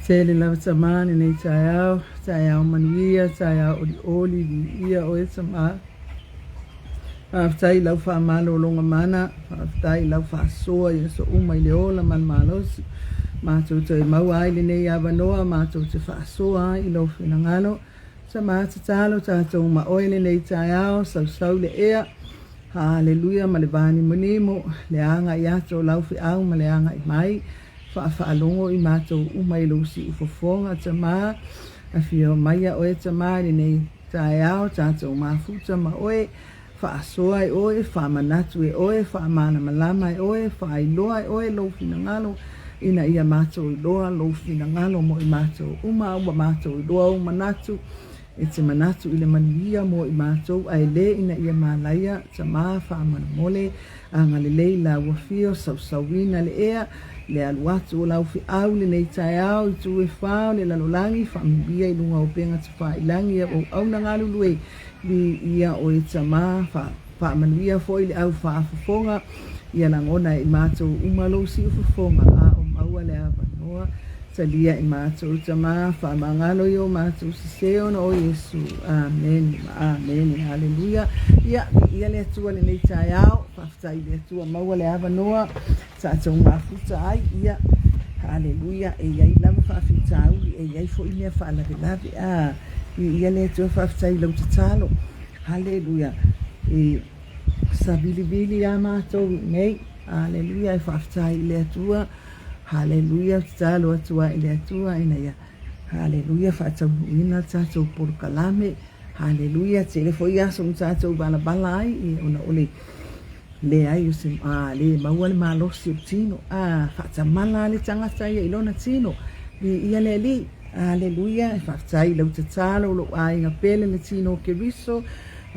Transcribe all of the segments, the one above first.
Tele lava tama lenei taeao, taeao manuia, taeao olioli, viia oe tama. Faafetai i lau faamalologa mana, faafetai i lau faasoa i aso uma i le ola ma le malosi. Matou toe maua ai lenei avanoa, matou te faasoa ai i lou finagalo. Tama tatalo tatou ma oe lenei taeao, sausau le ea. Haleluia ma le vanimonimo, le agai atu o lau feau ma le agai mai. Faafaalogo i matou uma i lou siufofoga, Tama. Afio maia oe, Tama, i lenei taeao, tatou mafuta ma oe. Faasoa e oe, faamanatu e oe, faamalamalama e oe, faailoa e oe lou finagalo, ina ia matou iloa lou finagalo mo i matou uma, ua matou iloa ou manatu, E te manatu i le manuia mo i matou ae le ina ia malaia, tama faamolemole, agalelei lau afio, sausauina le ea, le alu atu o lau feau lenei taeao i itu e fa o le lalolagi, faamanuia i luga o upega tafailagi e auauauna galulue, viia oe tama, faamanuia foi le au faafofoga, ia lagona e i matou uma lou siufofoga a o maua le avanoa. Talia i matou tama, faamagalo i o matou sese ona o Iesu. Amene ma amene. Haleluia. Ia, viia le Atua lenei taeao. Faafetai i le Atua maua le avanoa tatou mafuta ai. Ia, haleluia. E i ai lava faafitauli, e i ai foi mea faalavelave. A, viia le Atua, faafetai i lau tatalo. Haleluia. E savilivili lava matou i inei. Haleluia. E faafetai i le Atua. Haleluia, tatalo atu ai i le Atua ina ia, haleluia, faataunuuina le tatou polokalame. Haleluia, tele foi aso na tatou valavala ai, ia, ona o le leai o se, a, le maua le malosi o le tino. A, faatamala lava le tagata ia i lona tino. Viia le Alii. Haleluia, e faafetai i lau tatalo, lou aiga pele le tino o Keriso.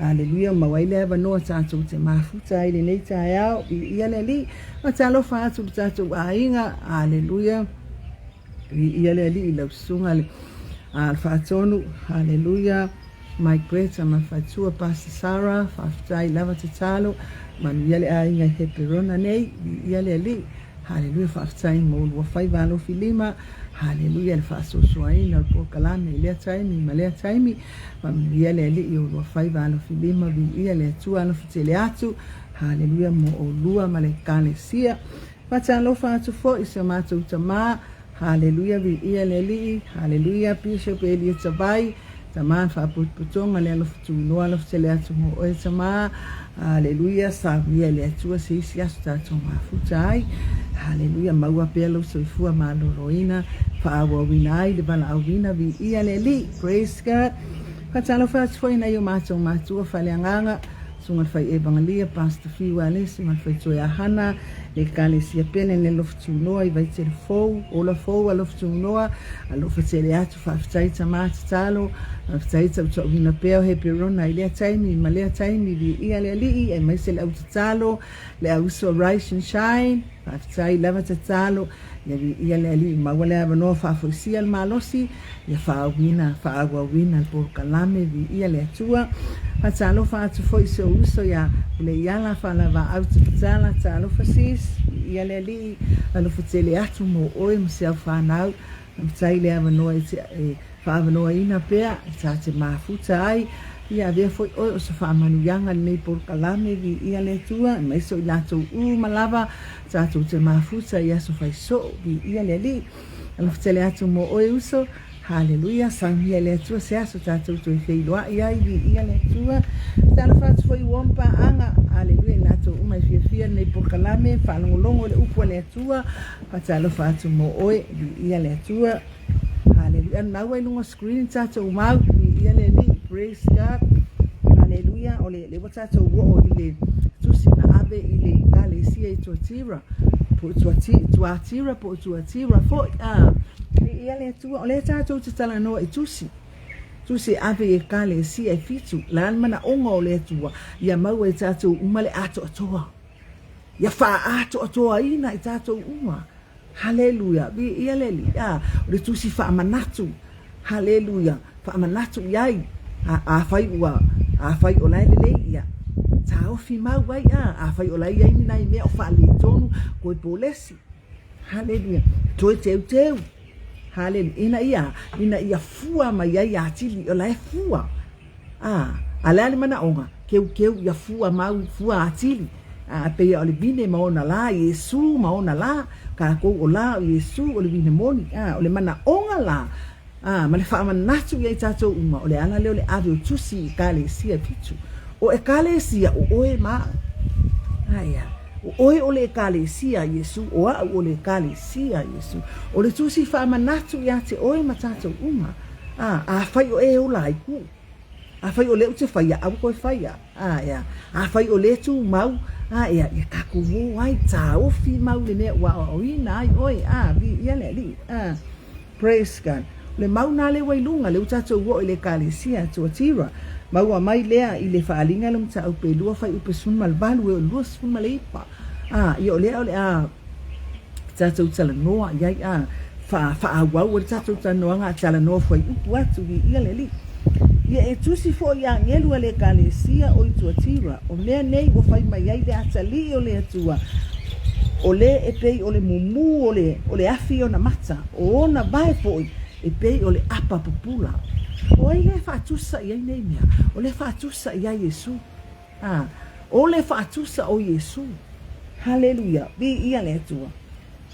Aleluia, maua ai le avanoa tatou te mafuta ai lenei taeao. Viia le Alii. Faatalofa atu i le tatou aiga. Aleluia. Viia le Alii i lau susuga le a, le faatonu. Aleluia. Mike Greta ma Fatua Pastor Sarah, faafetai lava tatalo. Manuia le aiga i Heperona nei. Viia le Alii. Haleluia faafetai mo lua faiva alofi lima. Haleluia le faasoasoaina o le polokalame i lea taimi ma lea taimi. Faamanuia le Alii o lua faiva alofi lima. Viia le Atua alofa tele atu. Haleluia mo olua ma le Ekalesia. Faatalofa atu foi i si o matou tama. Haleluia viia le Alii. Haleluia Bishop Elia Tavai. Tama faapotopotoga le alofa tunoa alofa tele atu mo oe tama. Haleluia saunia e le Atua se isi aso tatou mafuta ai. Haleluia maua pea lou soifua maloloina faaauauina ai le valaauina viia le Alii. Praise God. Faatalofa atu foi i nai o matou matua faaleagaga. Susuga le Fai Evangelia, Pastor Fiu Alesi ma le Faletua ia Hana, le Ekalesia pele le Alofa Tunoa i Vaitele Fou, Ola Fou Alofa Tunoa, Alofa tele atu, faafetai tama tatalo, faafetai tautauina pea o Heperona i lea taimi ma lea taimi, viia le Alii, aemaise le au tatalo, le au uso Rise and Shine, Faafetai lava tatalo, ia viia le Alii maua le avanoa faafoisia le malosi, ia faaauina, faaauauina le polokalame, viia le Atua. Faatalofa atu foi i si ou uso ia Puleiala Faalavaau Tuputala, talofa sis, viia le Alii, alofa tele atu mo oe ma si au fanau, Faafetai le avanoa e te e faaavanoaina pea e ta te mafuta ai. Ia avea foi oe o se faamanuiaga i lenei polokalame, viia le Atua, aemaise o i latou uma lava tatou te mafuta i aso fai soo, viia le Alii. Alofa tele atu mo oe uso, haleluia, saunia e le Atua se aso tatou toe feiloai ai, viia le Atua. Talofa atu foi i uo ma paaga, haleluia, i latou uma e fiafia lenei polokalame, faalogologo i le upu a le Atua, Faatalofa atu mo oe, viia le Atua. Haleluia. Lena ua i luga o screen tatou mau, viia le Alii, praise God. Haleluia. O le, le ua tatou oo i le tusi na ave i le Ekalesia i Tuatira, po o Tuatira, po o Tuatira foi. Ah, viia le Atua. O lea tatou te talanoa i tusi. Tusi e ave i Ekalesia e fitu, la le manaoga o le Atua, ia maua e tatou uma le atoatoa. Ia faaatoatoaina i tatou uma. Haleluia. Viia le Alii. A, o le tusi faamanatu. Haleluia. Faamanatu i ai. A, afai ua, afai o la e lelei, ia taofi mau ai. A, afai o la e i ai ni nai mea o faaletonu, toe polesi. Haleluia. Toe teuteu. Halelu, ina ia, ina ia fua mai ai atili, o la e fua. A, a le a le manaʻoga, keukeu ia fua mau, fua atili. A, pei o le vine ma ona lā, Iesū ma ona lā, kākou o lā o Iesū o le vine moni. A, o le manaʻoga lā, a, ma le faamanatu iā i tātou uma, o le ala lea o le ave o tusi i Ekalesia e fitu. O Ekalesia, o ʻoe ma aʻu. A, ʻeā. O ʻoe o le Ekalesia a Iesū, o aʻu o le Ekalesia a Iesū. O le tusi faamanatu iā te ʻoe ma tātou uma. A, afai o e ola ai kuʻu. Afai o lea ou te faia, aua koe faia. A, ea. Afai o lea tumau, a, ea, ia kākou ō ai, tāofi mau le mea ua aoaoina ai ʻoe. A, viia le Alii. A, praise God. O le mau nā lea ua i luga, lea ua tātou oo i le Ekalesia, Tuatira. Maua mai lea i le faaaliga le mataupu e lua fuaiupu 18 e oo i le 29. A, ia o lea o le a tatou talanoa i ai, a, fa, faaauau ai le tatou talanoaga a talanoa fuaiupu atu, viia le Alii. Ia e tusi foi i agelu a le Ekalesia o i Tuatira, o mea nei ua fai mai ai le atalii o le Atua, o le e pei o le mumu o le, o le afi ona mata, o ona vae foi e pei o le apa pupula. O ai lea e faatusa i ai nei mea? O lea e faatusa i ai Iesu. A, o le faatusa o Iesū. Haleluia! Viia le Atua!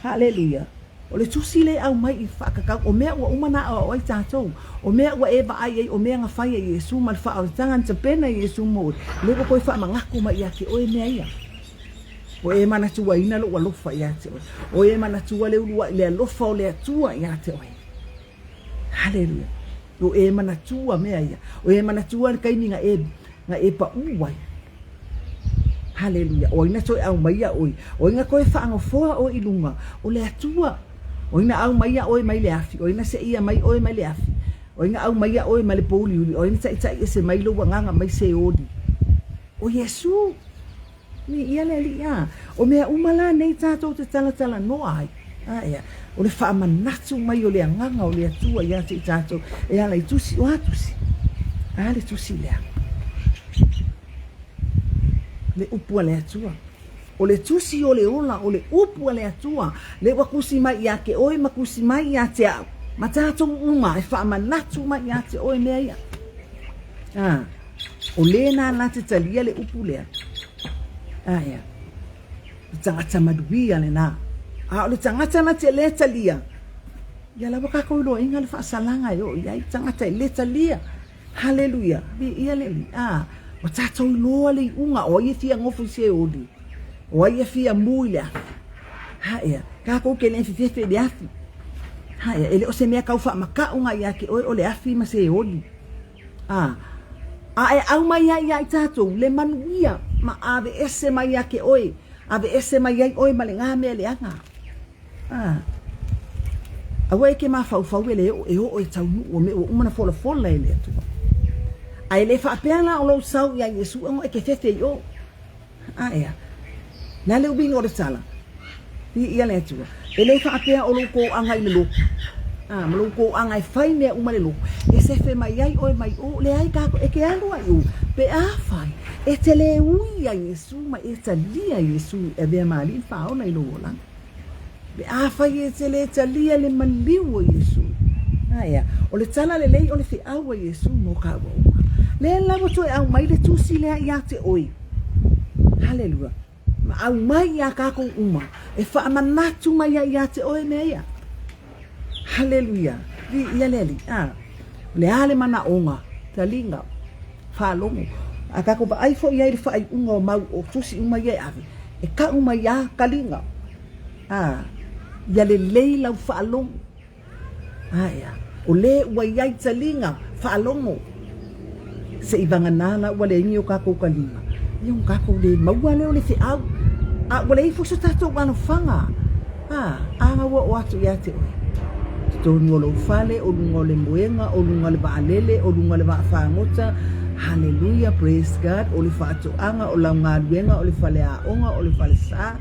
Haleluia! O le tusi lea e aumai i faakakau, o mea ua uma na aoao ai tatou, o mea ua e vaai ai, o mea na fai e Iesū ma le faaolataga na tapena e Iesū mo oe, lea ua toe faamagako mai ia te oe mea ia. Ua e manatuaina lou alofa ia te oe. O e manatua le uluai le alofa o le Atua ia te oe. Haleluia. O e manatua mea ia. O e manatua le taimi na e, na e paʻū ai. Haleluia. O ai na toe ʻau mai iā ʻoe? O ai na toe faanofoa ʻoe i luga? O le Atua. O ai na ʻau mai iā ʻoe mai le afi? O ai na seʻia mai ʻoe mai le afi? O ai na ʻau mai iā ʻoe mai le pōuliuli? O ai na taʻitaʻi ese mai lou agaga mai Seoli? ʻO Iesū. Viia le Alii, a o mea uma la nei tatou te talatalanoa ai, a ea, o le faamanatu mai o le agaga o le Atua ia te i tatou e ala i tusi, o a tusi? A le tusi lea? Le upu a le Atua. O le tusi o le ola, o le upu a le Atua, le ua tusi mai ia te oe ma tusi mai ia te au, ma tatou uma e faamanatu mai ia te oe mea ia. A. O lena na te talia le upu lea. Aea. Le tagata manuia lena. A o le tagata na te le talia, ia lava kākou iloaina le faasalaga e oo i ai tagata e le talia. Haleluia. Viia le Alii. A, ua tātou iloa le iuga o ai e fia nofo i Seoli, o ai e fia mū i le afi. Haea, kākou ke le fefefe i le afi. Haea, e le o se mea kau faamakaʻu ia te oe o le afi ma Seoli. A, a e ʻau mai ai iā i tātou le manuia ma ʻaweʻese mai iā ke ʻoe, ʻaweʻese mai ai ʻoe ma le ngā mea leaga. A, aua e ke mafaufau e le oʻo, e oʻo e taunuʻu o mea ua uma na folafola e le Atua. A e le faapea la o lou sau iā Iesu ʻo e ke fefe i ʻo. A ea, na le uiga o le tala, viia le Atua, e le faapea o lou kōaga i le loku, a, ma lou kōaga e fai mea uma le loku, e sefe mai ai ʻoe mai ʻō, leai kākou, e ke alu a i ʻō, pe afai, e te le ui iā Iesū ma e talia Iesū e avea ma aliʻi faaola i lou olaga. Pe afai e te le talia le maliu o Iesū. A ea, o le tala lelei o le feʻau a Iesū mo kāua uma. Lea la ua toe ʻau mai le tusi lea iā te ʻoe. Halelua. Ma ʻau mai iā kākou uma, e faamanatu mai ai iā te ʻoe mea ia. Haleluia. Viia le Alii. A, o le a le manaʻoga, taliga, faalogo. A kākou vaai foi i ai le faaiuga o mau o tusi uma ia e ave, e kaʻu mai iā kaliga. A, ia lelei lau faalogo. A ea, o le ua i ai taliga, faalogo. Se i vagana la ua leai ni o kākou kaliga, ia o kākou le maua lea o le feʻau. A ua leai foi so tātou alofaga, a, a ua oo atu ia te oe. Totonu o lou fale, o luga o le moega, o luga o le vaalele, o luga o le vaafagota, hallelujah, praise God, o le faatoaga, o lau galuega, o le faleaoga, o le falesa.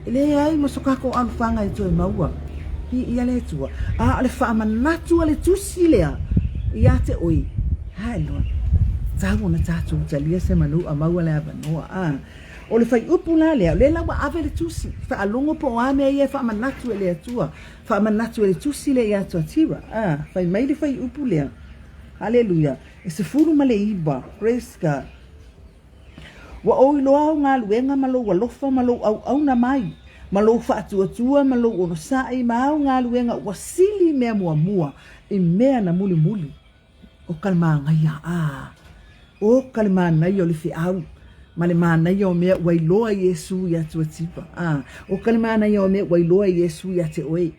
E leai ma so kākou alofaga e toe maua. Viia le Atua. A o le faamanatu a le tusi lea ia te oe, hae loa, tau ona tātou talia se manu a maua le avanoa. A. O le fuaiupu la lea, o lea la ua ave le tusi, faalogo po o a mea ia e faamanatu e le Atua, faamanatu e le tusi lea ia Tuatira. A, fai mai le fuaiupu lea. Haleluia. E 19. Praise God. Ua ou iloa au galuega ma lou alofa ma lou auauna mai, ma lou faatuatua ma lou onosai ma au galuega ua sili mea muamua i mea na mulimuli. O ka le manaia, a, o ka le manaia o le feau ma le manaia o mea ua iloa Iesū iā Tuatipa, a, o ka le manaia o mea ua iloa Iesū iā te oe,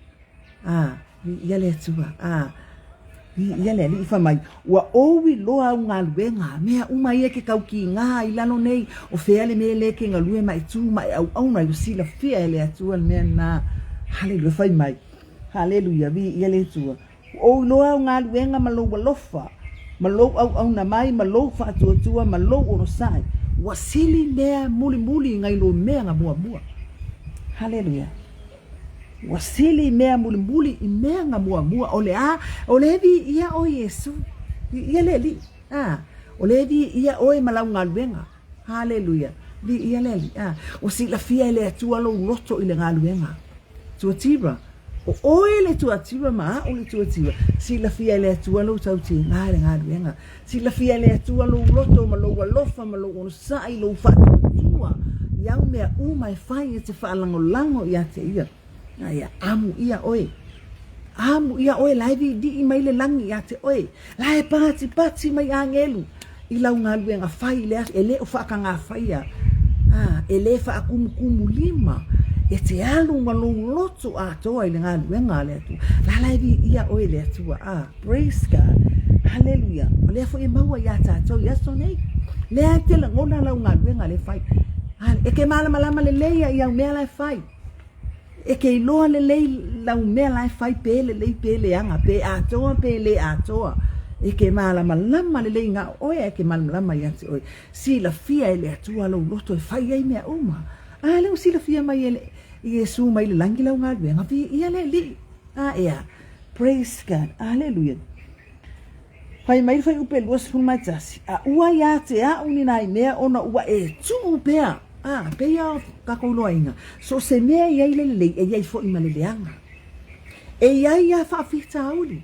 a, Viia le Atua. A, viia le Alii. Fai mai, ua ou iloa au galuega, mea uma ia e ke taukīgā i lalo nei, o fea le mea lea e ke galue ma e tū ma e auauna ai, ua silafia e le Atua le mea lena. Haleluia. Fai mai, Haleluia, viia le Atua. Ua ou iloa au galuega ma lou alofa, ma lou auauna mai, ma lou faatuatua, ma lou onosai, ua sili mea mulimuli nai lo mea na muamua. Haleluia. Ua sili mea mulimuli i mea na muamua. O le a? O lea e viia ʻoe Iesū. Viia le Alii. A, o lea e viia ʻoe ma lau galuega. Haleluia. Viia le Alii. A, ua silafia e le Atua lou loto i le galuega. Tuatira, o ʻoe le Tuatira ma aʻu le Tuatira. Silafia e le Atua lou tautiga i le galuega. Silafia e le Atua lou loto ma lou alofa ma lou onosai, lou faatuatua i au mea uma e fai e te faalagolago ia te Ia. Aia, amu ʻia ʻoe. Amu ʻia ʻoe, la e liʻiliʻi mai le lagi iā te ʻoe. La e patipati mai ʻāgelu i lau galuega fai i le aso, e le o faakagāfaia, a e le faakumukumu lima, e te alu ma lou loto atoa i le galuega a le Atua. La la e viia ʻoe e le Atua, a. Praise God. Haleluia. O lea foi e maua iā tātou i aso nei. Lea e te lagona lau galuega le fai. E ke malamalama lelei ia i au mea la e fai. E ke iloa lelei lau mea la e fai pe lelei pe leaga, pe atoa pe le atoa. E ke malamalama lelei na o oe, e ke malamalama ia te oe. Silafia e le Atua lou loto e fai ai mea uma. A lea ua silafia mai e le Iesu mai le lagi lau galuega, viia le Alii. A ea. Praise God. Aleluia. Fai mai le fuaiupu e 21, A ua iā te aʻu ni nai mea ona ua e tuu pea. A, pēia o kākou iloaina, so o se mea e i ai le lelei, e i ai foʻi ma le leaga. E i ai iā faafitauli.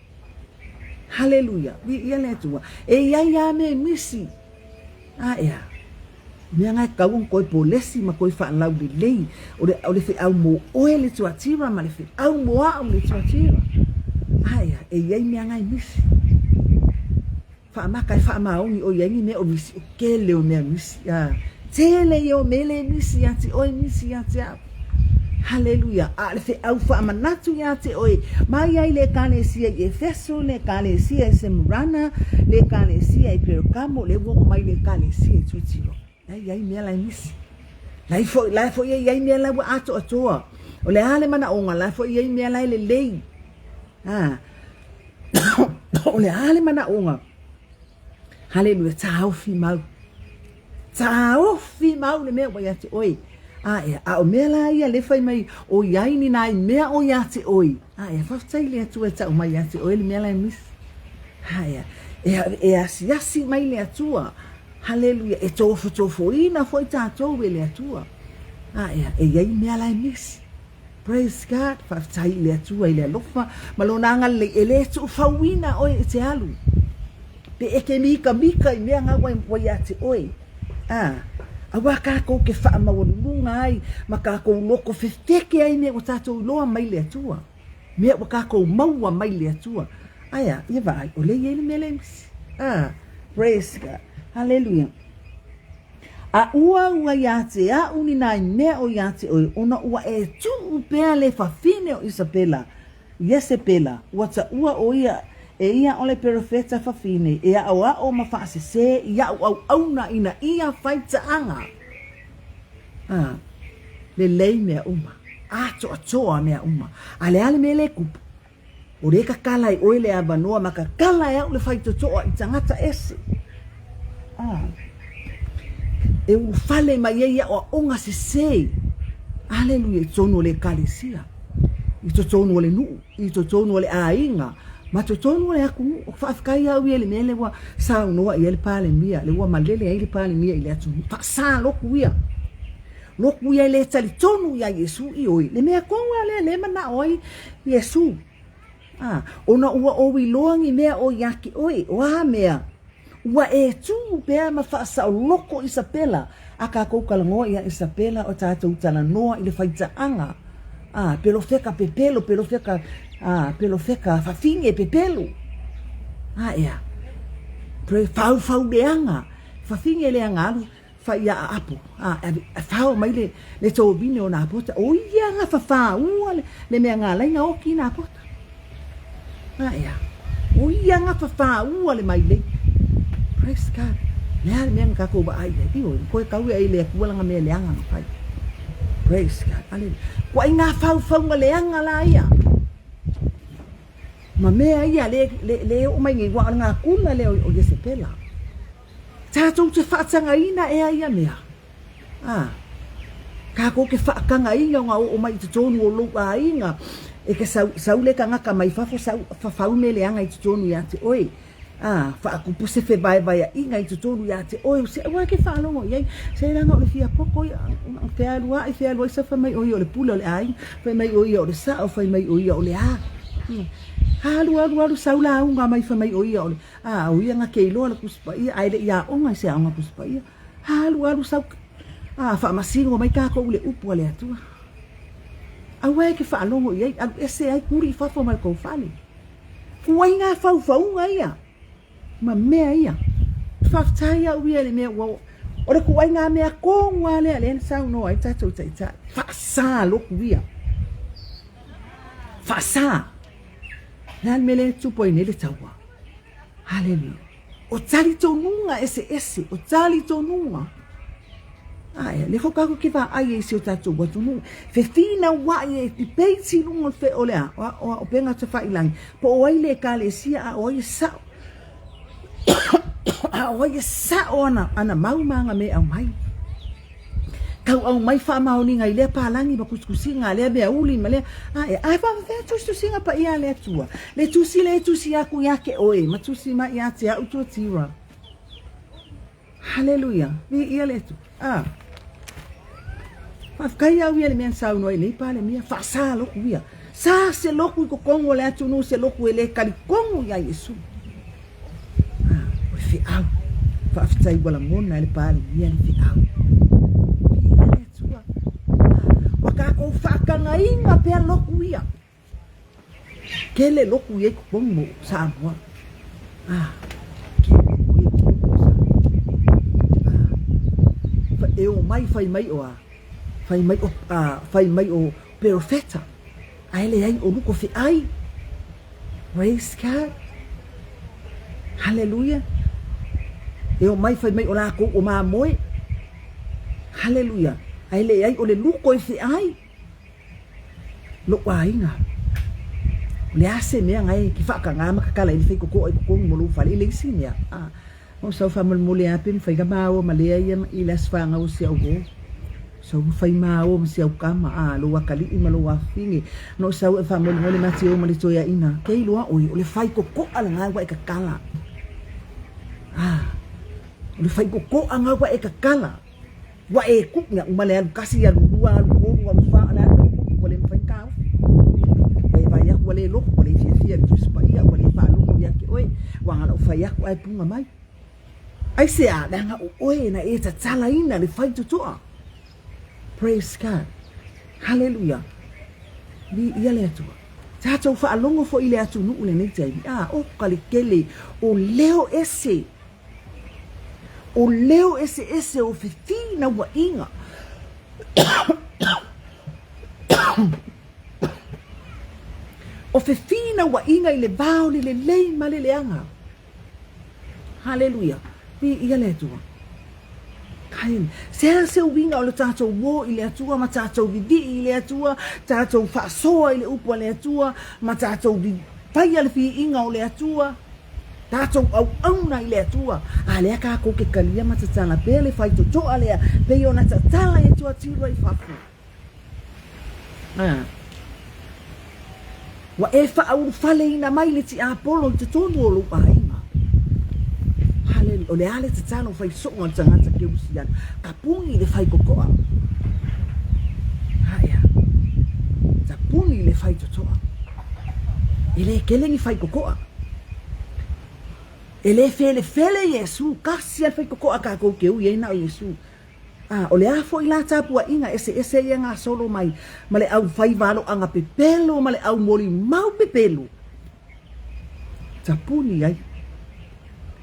Haleluia. Viia le Atua. E i ai iā mea e misi. A ea. Mea na e tatau ona toe polesi ma toe faalaulelei, o le, o le feau mo oe le Tuatira ma le feau mo a'u le Tuatira. Ae a, e i ai mea na e misi. Faamaka e faamaoni ʻoe i ai ni mea o misi, o kele o mea misi. A, tele ia o mele e misi ia te ʻoe, misi ia te a'u. Haleluia! A o le feau faamanatu iā te ʻoe, mai ai le Ekalesia i Efeso, le Ekalesia i Semurana, le Ekalesia i Pergamo, lea ua oo mai le Ekalesia i Tuatira. La e i ai mea la e misi. La e foi, la e foi e i ai mea la ua atoatoa. O le a le manaʻoga, la e foi e i ai mea la e lelei. A, o le a le manaʻoga, Haleluia, taofi mau. Taofi mau le mea ua ia te ʻoe. A ea, a o mea la ia le fai mai, o iai ni nai mea o ia te ʻoe. A ea, faafetai le Atua e tau mai ia te ʻoe le mea la e misi. A ea, e, e asiasi mai le Atua. Haleluia, e tofotofoina foi tātou e le Atua. A ea, e iai mea la e misi. Praise God, faafetai i le Atua i le alofa ma lona agalelei e le tuufauina oe e te alu. Pe e ke mikamika i mea nga ua ia te oe. A, auā kākou ke faamaualuluga ai ma kākou loko fefeke ai mea ua tātou iloa mai le Atua. Mea ua kākou maua mai le Atua. Ae a, ia vaai, o lea i ai le mea lea e misi. A, praise God. Hallelujah. A ua ua iā te aʻu ni nai mea o iā te oe, ona ua e tuu pea le fafine o Isabela, Iesebela, ua taʻua ʻo ia e ia ʻole perofeta fafine e aʻoaʻo ma faasesē i aʻu ʻauʻauna ina ia fai taʻaga. A, lelei mea uma, atoatoa mea uma, a le a le mea le kupu? O le kakala e oe le avanoa ma kakala e aʻu le faitotoa i tagata ese. A, e ulufale mai ai aʻoaʻoga sesē. Aleluia, i totonu o le ekalesia, i totonu o le nuʻu, i totonu o le ʻāiga, ma totonu o le atunuu. Faafetai au ia i le mea lea ua saunoa i ai le Palemia, lea ua malele ai le Palemia i le atunuu. Faasā lotu ia. Loku ia e le talitonu iā Iesu i oi, le mea tonu lava lea lea e manao ai Iesu. A, ona ua ou iloa ni mea o ia te oe, o a mea? Ua e tū pea ma faasaoloko Isapela, a kākou talanoa iā Isapela o tātou talanoa i le faitaaga, a, pelofeka pepelo, pelofeka, a, pelofeka fafine pepelo. A, ea, toe faufau leaga, fafine leaga alu, Fai ia aapo, a e fao mai le, le tovine o Napota. O ia nga fafaua le, le mea nga lai nga oki Napota. A ea, o ia nga fafaua le mai lei. Praise God. Le a le mea nga kakou wa ai ai. Io, koe kau e ai le atua langa mea leanga nga fai. Praise God. Hallelujah. Kua i ngā whauwhaunga leanga la ia. Ma mea ia le, le, le o mai nei wa o ngā kula le o, o Yesepela. Tātou te whaatagaina ea ia mea. Ā, kākou ke whaakagaina o ngā oo mai i totonu o lou āinga, e ke sau, sau le kangaka mai fafo, sau whawhau me leanga i totonu ia te oe. Ā, whaakupu se whevaevaeaʻiga i totonu ia te oe, o se aua ke whaalongo i ai, se ranga o le fia poko ia, whealuaʻi, whealuai sau whai mai o ia o le pule o le āinga, whai mai o ia o le sao, whai mai o ia o le ā. Alu, alu, alu, sau lāuga mai whai mai o ia o le, A, o ia nga ke iloa le Tusi Paia, a e le i aoga i se aoga Tusi Paia. Alu, alu, sau, a, faamasino mai kākou i le upu a le Atua. Aua e ke faalogo i ai, alu ese ai, kuli i fafo ma le kou fale. Kuai ngā faufauga ia, ma mea ia. Faafetai au ia i le mea ua, o le kuai ngā mea kō ngā lea lea na saunoa ai tātou taitai. Faasā loku ia. Faasā. Le a le mea lea e tupu ai nei le taua? Haleluia. O talitonuga eseese, o talitonuga. Ae, le fo kākou ke vaai ai i si o tātou atunuu. Fefinauai e tipeiti i luga o le fe o le a, o, o, o penga tafailangi. Po o ai le ekalesia a o ai e sao. A o ai e sao ana, ana mau ma ana mea e aumai. Tau aumai faamaoniga i lea palagi ma tusitusiga a lea mea uli ma lea, a e, a e faafefea tusitusiga paia a le Atua? Le tusi le tusi aku iā te oe, ma tusi mai iā te au Tuatira. Haleluia, viia le Atua. A. Faafetai au ia le mea na saunoa ai nei Palemia, faasā loku ia. Sā se loku i totonu o le atunuu, se loku e le talitonu iā Iesu. Ah, o le feau. Faafetai ua lagona e le Palemia le feau. Viia le Atua. Ah, ua kākou faakagaina pea loku ia. Kele loku ia i totonu o Samoa. Ah, kele loku ia i totonu o Samoa. Ah, e o mai, fai mai o a. Fai mai o, ah, fai mai o Perofeta. Ae leai o luko feʻai. Praise God. Hallelujah. E o mai fai mai o lākou o māmoe. Hallelujah. Ae leai o le luko i feʻai. Loʻu āinga. O le a se mea ngai ke whaakangā ma kakala i le whaikokoa i totonu mo lou fale i le isi mea. Ah. O sau faamolemole a pe mafai ka māua ma lea ia i le aso fanau o si au uo. Sau mafai māua ma si au kama, a, lou akalii ma lou afafine. No sau e faamolemole ma te o ma le toeaina. Ke iloa oe, o le fai kokoa lena ua e kakala. A, o le fai kokoa nga ua e kakala. Ua e kuʻu iaʻu ma le alu kasi, alu lua, alu kolu, alu fa, o le a le mea ua kuʻu, ua le mafai ona taofi. Ua e vaai aku ua le loku, ua le fiafia i le Tusi Paia, ua le faalogo ia te oe, ua galaʻu fai aku ae puga mai. Aisea, leaga o oe na e tatalaina le faitotoa. Praise God. Haleluia. Viia le Atua. Tatou faalogo foi i le atunuu lenei taimi, a, oka le tele o leo ese. O leo eseese o fefinauaiga. O fefinauaiga i le va o le lelei ma le leaga. Haleluia. Viia le Atua. Haleluia. Se a se uiga o le tatou uō i le Atua ma tatou vivii i le Atua, tatou faasoa i le upu a le Atua, ma tatou faia le fiiga o le Atua. Tatou auauna i le Atua, a lea kākou ke kalia ma tatala pea le faitotoa lea, pei ona tatala e Tuatira i fafo. A. Ua e faaulufaleina mai le tiapolo i totonu o lou aiga. Haleluia. O le a le tatalo fai soʻo a le tagata Kerisiano? Ka puni le faitotoa. tapuni le faitotoa. E le tele ni faitotoa. E le felefele Iesu, tasi a le faitotoa tatou te ui ai na o Iesu. A, o le a foi la tapuaiga eseese ia gasolo mai ma le au fai valoaga pepelo ma le au molimau pepelo, tapuni ai.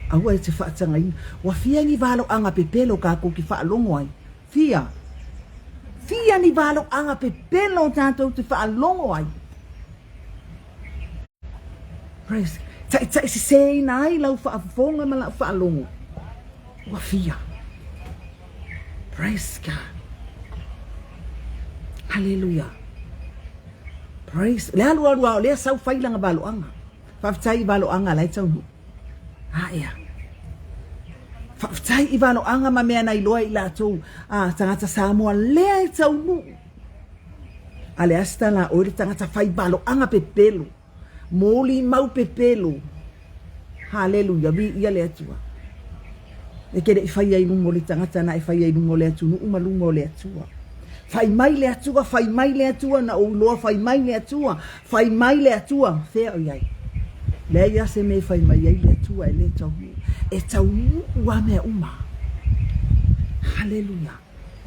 Aua e te faatagaina. Ua fia ni valoaga pepelo tatou te faalogo ai? Fia? Fia ni valoaga pepelo tatou te faalogo ai? Praise. Taitaiseseina ai lau faafofoga ma lau faalogo. Ua fia. Praise God. Hallelujah. Praise. Le alu alu a o lea sau fai lana valoaga. Faafetai i valoaga la e taunuu. A ea. Faafetai i valoaga ma mea na iloa i latou a tagata Samoa lea e taunuu. A le a se tala a oe le tagata fai valoaga pepelo. Molimau pepelo. Haleluia, viia le Atua. E te le'i faia i luma o le tagata na e faia i luma o le atunuu ma luma o le Atua. Fai mai le Atua, fai mai le Atua, na ou iloa fai mai le Atua, fai mai le Atua, fea o i ai? Leai a se mea e fai mai ai le Atua e le taunuu. E taunuu a mea uma. Haleluia.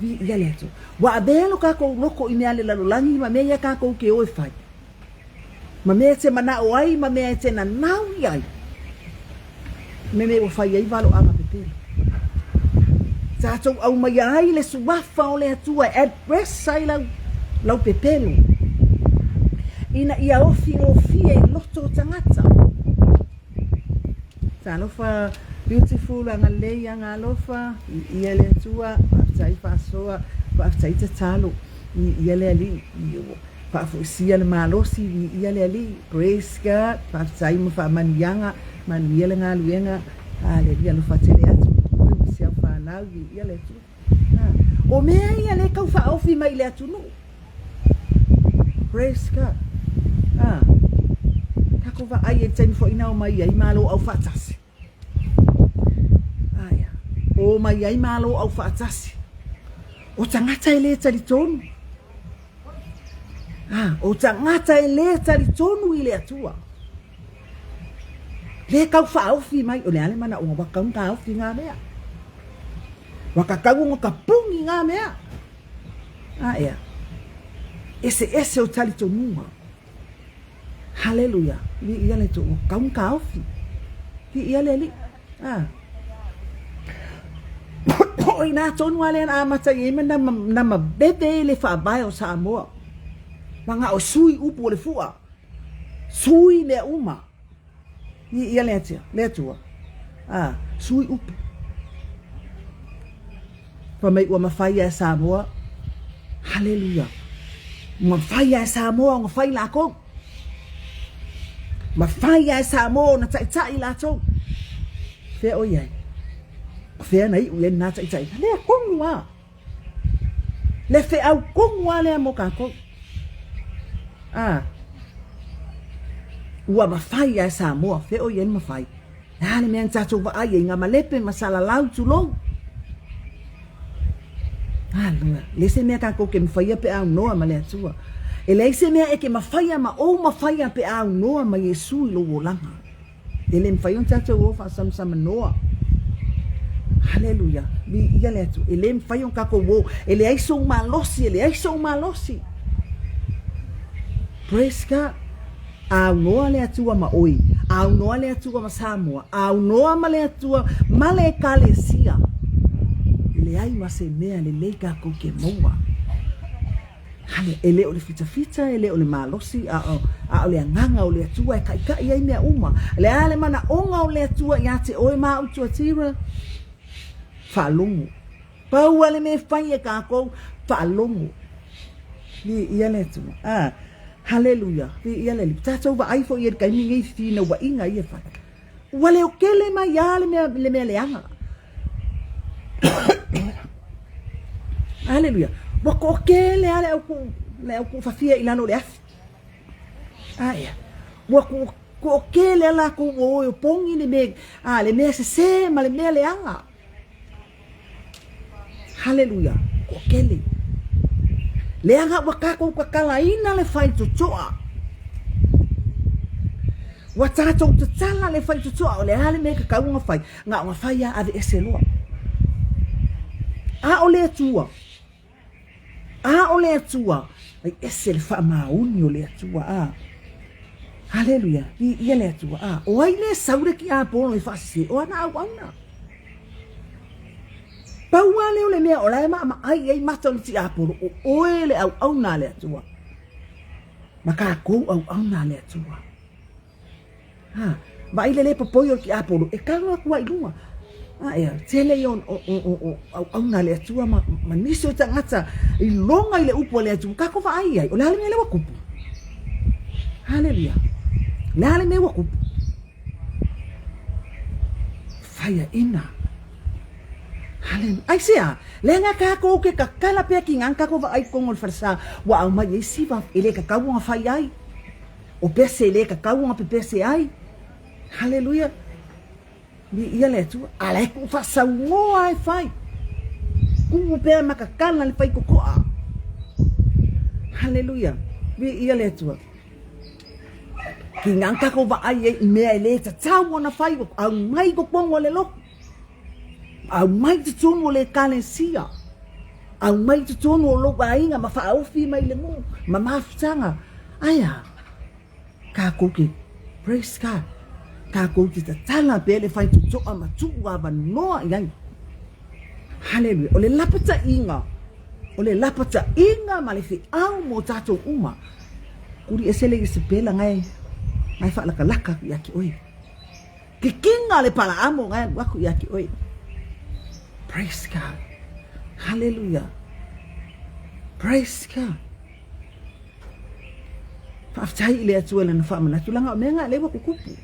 Viia le Atua. Ua avea lo tatou loto i mea a le lalolagi ma mea ia tatou te o e fai. Ma mea e te manao ai ma mea e te nanau i ai. Me mea ua fai ai valoaga pepelo. Tatou aumaia ai le suafa o le Atua e address ai lau, lau pepelo. Ina ia ofi gofie i loto o tagata. Talofa beautiful agalelei agalofa i ia le Atua faafetai faasoa faafetai tatalo i ia le Alii i faafoisia le malosi i ia le Alii praise God faafetai mo faamanuiaga manuia le galuega haleluia alofa tele atu oi ma si au fanau i ia le Atua o mea ia le tau faaofi mai i le atunuu Praise God. Ah. Tatou vaai ai le taimi foi na omai ai Malo Aufaatasi. Ah, ia. Omai ai Malo Aufaatasi. O tagata e le talitonu. Ah, o tagata e le talitonu i le Atua. Le tau faaofi mai, o le a le manaoga, ua tatau ona taofi ngā mea. Ua tatau ona tapuni ngā mea. A ea, eseese o talitonuga. Haleluia, viia le Atua, ua tatau ona taofi. Viia le Alii. A. O i ina tonu lava lea na amata i ai ma na maveve le faavae o Samoa. Manao e sui upu o le fua. Sui mea uma. I ia le Atua, le Atua. A, sui upu. Fai mai ua mafai e Samoa. Haleluia. Mafai e Samoa ona fai lakou. Mafai e Samoa ona taitai latou. Fea o i ai? Fea na iu i ai lena taitaiga? Lea tonu lava. Le feau tonu lava lea mo tatou. A, ua mafai lava e Samoa, fea o i ai le mafai? Le a le mea na tatou vaai ai, ngā malepe ma salalau, tulou. Haleluia. Le se mea tatou ke mafaia pe aunoa ma le Atua. E leai se mea e ke mafaia ma ou mafaia pe aunoa ma Iesu i lou olaga. E le mafai ona tatou o faasamsamanoa. Haleluia. Viia le Atua. E le mafai ona tatou o. E leai sou malosi, e leai sou malosi. Praise God. Aunoa le Atua ma oe. Aunoa le Atua ma Samoa. Aunoa ma le Atua ma le Ekalesia. E leai ma se mea lelei tatou te maua. Hale, e le o le fitafita, e le o le malosi, a o, a o le agaga o le Atua e kaʻikaʻi ai mea uma. Le a le manaʻoga o le Atua iā te oe ma au Tuatira? Faalogo. Pau a le mea e fai e kākou, faalogo. Viia le Atua. Ah, haleluia. Viia le Alii. Tatou vaai foi i le taimi nei i fefinauaiga ia e fai. Ua leokele mai lava le mea, le mea leaga. Aleluia. Ua toatele lava le au tuu, le au tuufafia i lalo o le afi. A ea. Ua toatele lava latou ua o e opogi le mea, a, le mea sesē ma le mea leaga. Haleluia. Toatele. Leaga ua tatou tatalaina le faitotoa. Ua tatou tatala le faitotoa, o le a le mea e tatau ona fai? Na ona fai lava aveese loa. A o le Atua, a o le Atua, e ese le faamaoni o le Atua, a. Haleluia, viia le Atua, a. O ai le sau le tiapolo e faasese, o ana auauna. Pau lava lea o le mea o la e maamaai i ai mata o le tiapolo, o oe le auauna a le Atua. Ma tatou auauna a le Atua. Ha, vaai le le popoi o le tiapolo, e tago atu lava i luga. A ea, tele ia o auauna a le Atua ma, ma nisi o tagata i loga i le upu a le Atua, tatou vaai i ai, o le a le mea lea ua tupu? Haleluia. O le a le mea ua tupu? Faiaina. Haleluia. Aisea? Leaga tatou ke tatala pea ki ngā tatou vaai totonu o le falesa, ua aumai ai siva e le tatau ona fai ai. O pese e le tatau ona pepese ai. Haleluia. Viia le Atua. A la e tuu faasaunoa e fai. Tuu pea ma tatala le faitotoa. Haleluia. Viia le Atua. Ki ngā tatou vaai ai i mea e le tatau ona fai, ua aumai i totonu o le lotu. Aumai i totonu o le ekalesia. Aumai i totonu o lou aiga ma faaofi mai le nuu ma mafutaga. Ae a? Tatou te, praise God, tatou te tatala pea le faitotoa ma tuu avanoa i ai. Haleluia. O le lapataiga, o le lapataiga ma le feau mo tatou uma. Kuli ese le Isabela ngae, ngae faalakalaka atu ia te oe. Kikiga le Palaamo ngae alu atu ia te oe. Praise God. Haleluia. Praise God. Faafetai i le Atua i lana faamanatu, leaga o mea na lea ua tutupu.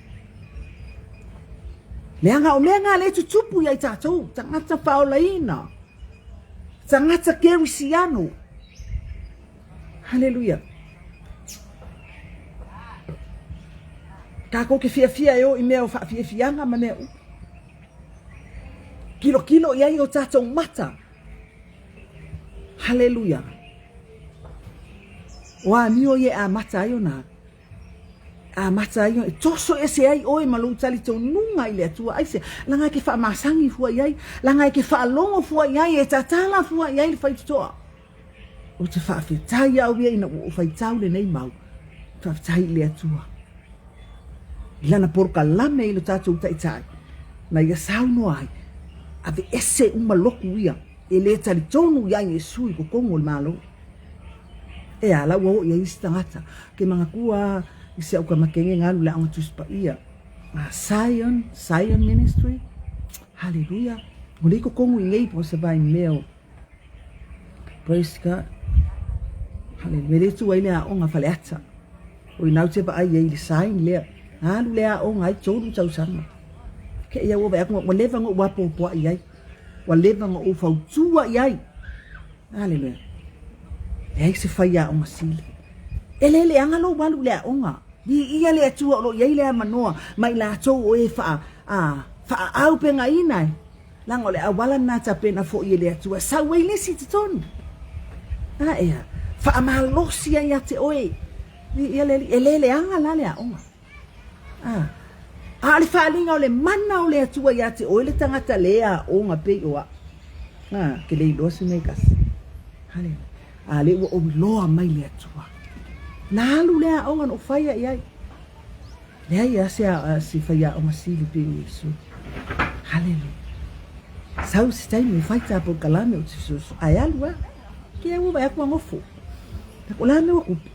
Leaga o mea na lea e tutupu ia i tatou, tagata faaolaina, tagata kerisiano. Haleluia. Tatou te fiafia e o i mea o faafiafiaga ma mea uma. Kilokilo i ai o tatou mata. Haleluia. O amio ia e amata ai ona amata ai e toso ese ai oe ma lou talitonuga i le Atua. Aisea? Leaga e te faamasani fua i ai, leaga e te faalogo fua i ai, e tatala fua i ai le faitotoa. Ou te faafetai au ia ina ua ou faitau lenei mau. Faafetai i le Atua i lana polokalame i lo tatou Taitai na ia saunoa ai, aveese uma lotu ia e le talitonu ia Iesu i totonu o le Malo. E a la ua oo i ai isi tagata ke manatua i si au tama teine na alu i le Aoga Tusi Paia a Zion, Zion Ministry. Haleluia. Ua le i totonu i nei po o se vaimea o Praise God. Haleluia. Le tu ai le aoga Faleata. O ina ou te vaai ai i le sign lea. Alu le aoga ai tolu tausaga. Ke ia ua vaai atu ua leva ona ou apoapoai ai. Ua leva ona ou fautua i ai. Haleluia. Leai se faiaoga sili. E le leaga lou alu i le aoga. Viia le Atua o lo o i ai le avanoa ma i latou o e faa, a, faaaupegaina e. Leaga o le auala lena tapena foi e le Atua e sau ai le isi i totonu. A ea, faamalosi ai ia te oe. Viia le Alii. E le leaga la le aoga. A, a o le faaaliga o le mana o le Atua ia te oe le tagata le aoga pei o au. A, ke le iloa se mea e tasi. Haleluia. A lea ua ou iloa mai le Atua. Na alu le aoga na ou fai ai ai. Leai a se se faiaoga sili pei o Iesu. Haleluia. Sau se taimi e fai tā polokalame o te fesoasoani. Ae alu a. Ke au ua vaai atu ua nofo. O le a mea ua tupu?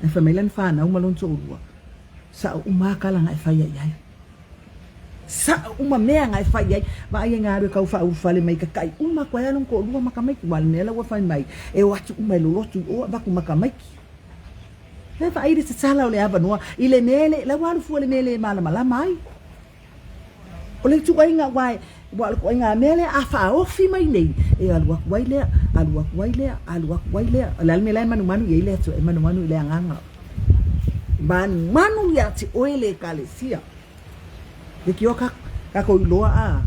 Ae fai mai lana fanau ma lona toalua, Sao uma a tala na e faia i ai. Sao uma mea na e fai i ai. Vaai ai galue kau faaulufale mai tataʻi uma atu ai a lona toalua ma tamaiti. Ua le mea la ua fai mai, e o atu uma e lolotu i o avatu ma tamaiti. E vaai le tatala o le avanoa i le mea le, la ua alu fua i le mea e le malamalama ai. O le ituaiga, aua e, aua o le ituaiga mea lea a faaofi mai nei, e alu atu ai lea, alu atu ai lea, alu atu ai lea. O le a le mea la e manumanu i ai le Atua? E manumanu i le agaga. Manumanu ia te oe le Ekalesia. Leitioa ka, tatou iloa a,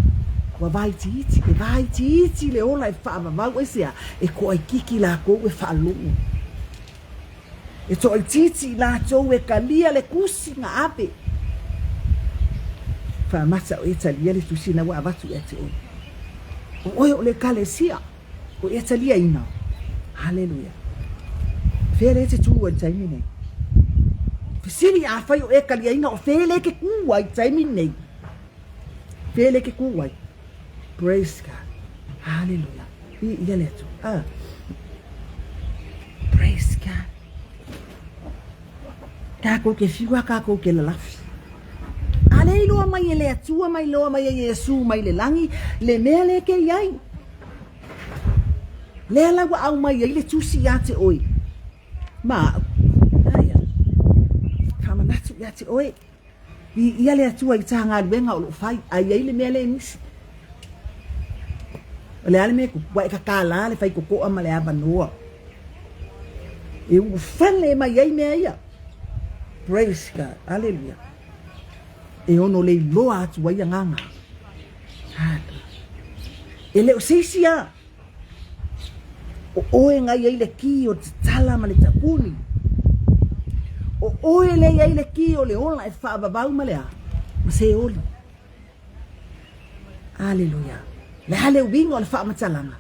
Ua vaitiiti, e vaitiiti le ola e faavavau, aisea? E toaitiiti latou e faalogo. E toaitiiti i latou e talia le tusi na ave. Faamata o e talia le tusi na ua avatu ia te oe. O oe o le Ekalesia, o e taliaina. Haleluia. Fea lea e te tu ai i le taimi nei? Fesili afai o e taliaina o fea lea e te tu ai i le taimi nei? Fea lea e te tu ai? Praise God. Haleluia. Viia le Atua. Ah. Praise God. Tākou ke fiu a kākou ke lalafi. A le iloa mai e le Atua mai loa mai e Iesu mai le lagi le mea le ke iai. Lea la ua au mai ai le tusi ia te oe. Ma au. Aia. Whamanatu ia te oe. Viia le Atua i tā galuega o lo o fai, a i ai le mea lea e misi. O le a le mea e tupu? Ua e kakalā le faitotoa ma le avanoa e ulufale mai ai mea ia. Praise God. Aleluia. E ono leiloa atu ai agaga. Hallelujah. E le o se isi a. O oe na i ai le ki o le tatala ma le tapuni. O oe lea i ai le ki o le ola e faavavau ma le a? Ma Seoli. Aleluia. Le a le uiga o le faamatalaga?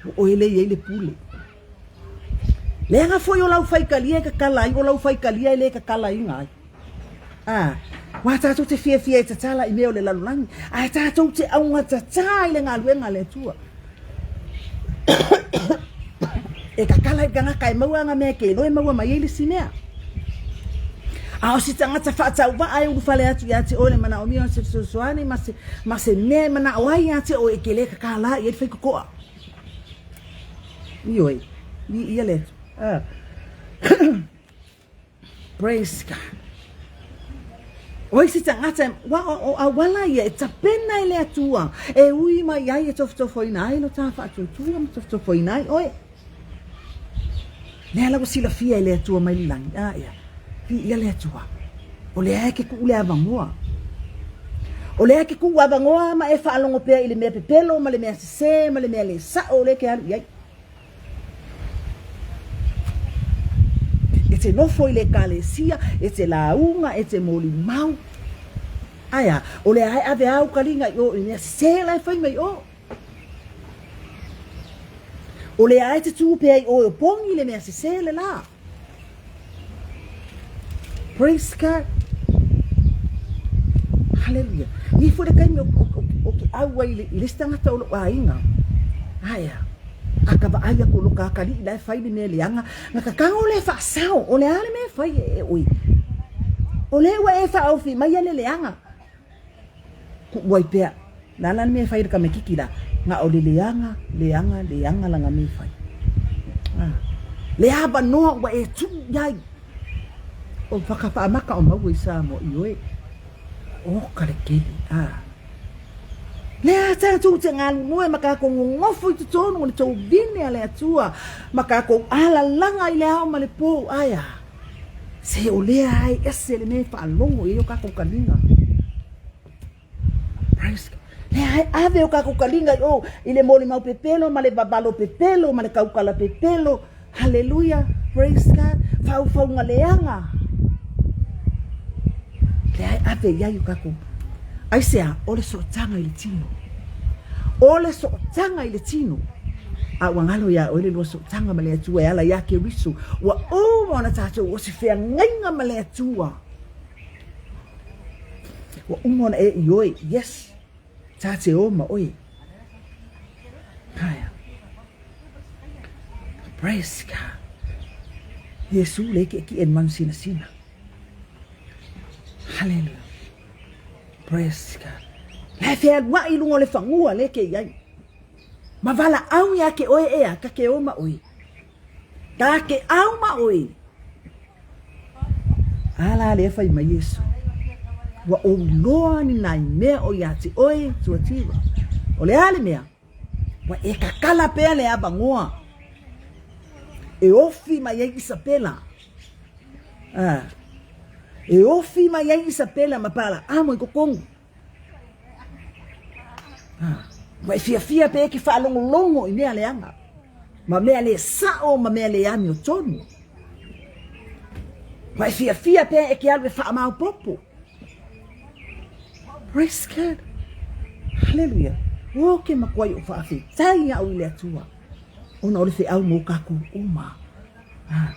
O oe lea i ai le pule. Leaga foi o lau faitalia e tatala ai, o lau faitalia e le tatalaina ai. Ā, wā tātou te fiafia e tatala i mea o le lalolagi, ae tātou te augatatā i le galuega a le Atua. E kakala i le tagata e maua ana mea ke iloa e maua mai ai le isi mea. A o se tagata faatauvaa e ulufale atu ia te oe le manaomia o se fesoasoani ma se, ma se mea e manao ai ia te oe, e ke lē kakalā i ai le faitotoa. Ioe, viia le Atua. Ah. Praise God. O isi tagata, wa, o, o auala ia e tapena e le Atua, e ui mai ai e tofotofoina ai lo tā faatuatua ma tofotofoina ai oe. Lea la ua silafia e le Atua mai le lagi, a ia, viia le Atua. O lea e ke kuu le avanoa. O lea e ke kuu avanoa ma e faalogo pea i le mea pepelo ma le mea sesē ma le mea le sa'o o lea e ke alu i ai. E te nofo i le ekalesia, e te lauga, e te molimau. Ae a, o lea e ave au kaliga i o i mea sesē la e fai mai o. O lea e te tū pea i oe o pongi le mea sesē le la. Praise God. Hallelujah. I foi le taimi o, o, o, o ke au ai le, i le isi tagata o lou aiga. Ae a. A ka vaai aku o lo kakaliʻi la e fai le mea leaga, na kakago le faasao, o le a le mea e fai e, e oe. O lea ua e faaofi mai a le leaga. Kuʻu ai pea. Le a la le mea e fai e le tamaititi la? Na o le leaga, leaga, leaga lana mea e fai. A. Le avanoa ua e tuu i ai. O whakafaamaka o maua i Samoa, ioe. O ka le kele, a. Le a tātou te galulue ma kākou nonofo i totonu o le tovine a le Atua, ma kākou alalaga i le ao ma le pō, ae a. Se o lea ai ese le mea e faalogo i ai o kākou kaliga. Praise God. Lea ai ave o kākou kaliga i o i le molimau pepelo ma le vavalo pepelo ma le kaukala pepelo. Hallelujah. Praise God. Faufauga leaga. Lea ai ave i ai o kākou. Aisea, o le sootaga i le tino. O le sootaga i le tino. A ua galo iā oe le lua sootaga ma le Atua e ala iā Keriso, ua uma ona tātou o se feagaiga ma le Atua. Ua uma ona e ioe, yes, tā te o ma oe. Aia. Praise God. Iesu le kiʻekiʻe i manu sinasina. Hallelujah. Praise God. La e fealuaʻi i luga o le fanua le ke i ai. Ma valaau ia ke oe ea, ka ke o ma oe. Ka ke au ma oe. A la lea fai mai Iesu. Ua ou iloa ni nai mea o ia te oe, Tuatira. O le a le mea? Ua e kakala pea le avanoa e ofi mai ai Isapela. Ah. E ofi mai ai Isapela ma Palaamo i totonu. Ah. Ua e fiafia pe e ke faalogologo i mea leaga, ma mea le sao ma mea le amiotonu. Ua e fiafia pe e ke alu e faamaopopo. Praise God. Hallelujah. O ke makuai o faafetai au i le Atua, ona o le feau mo kakou uma. Ah.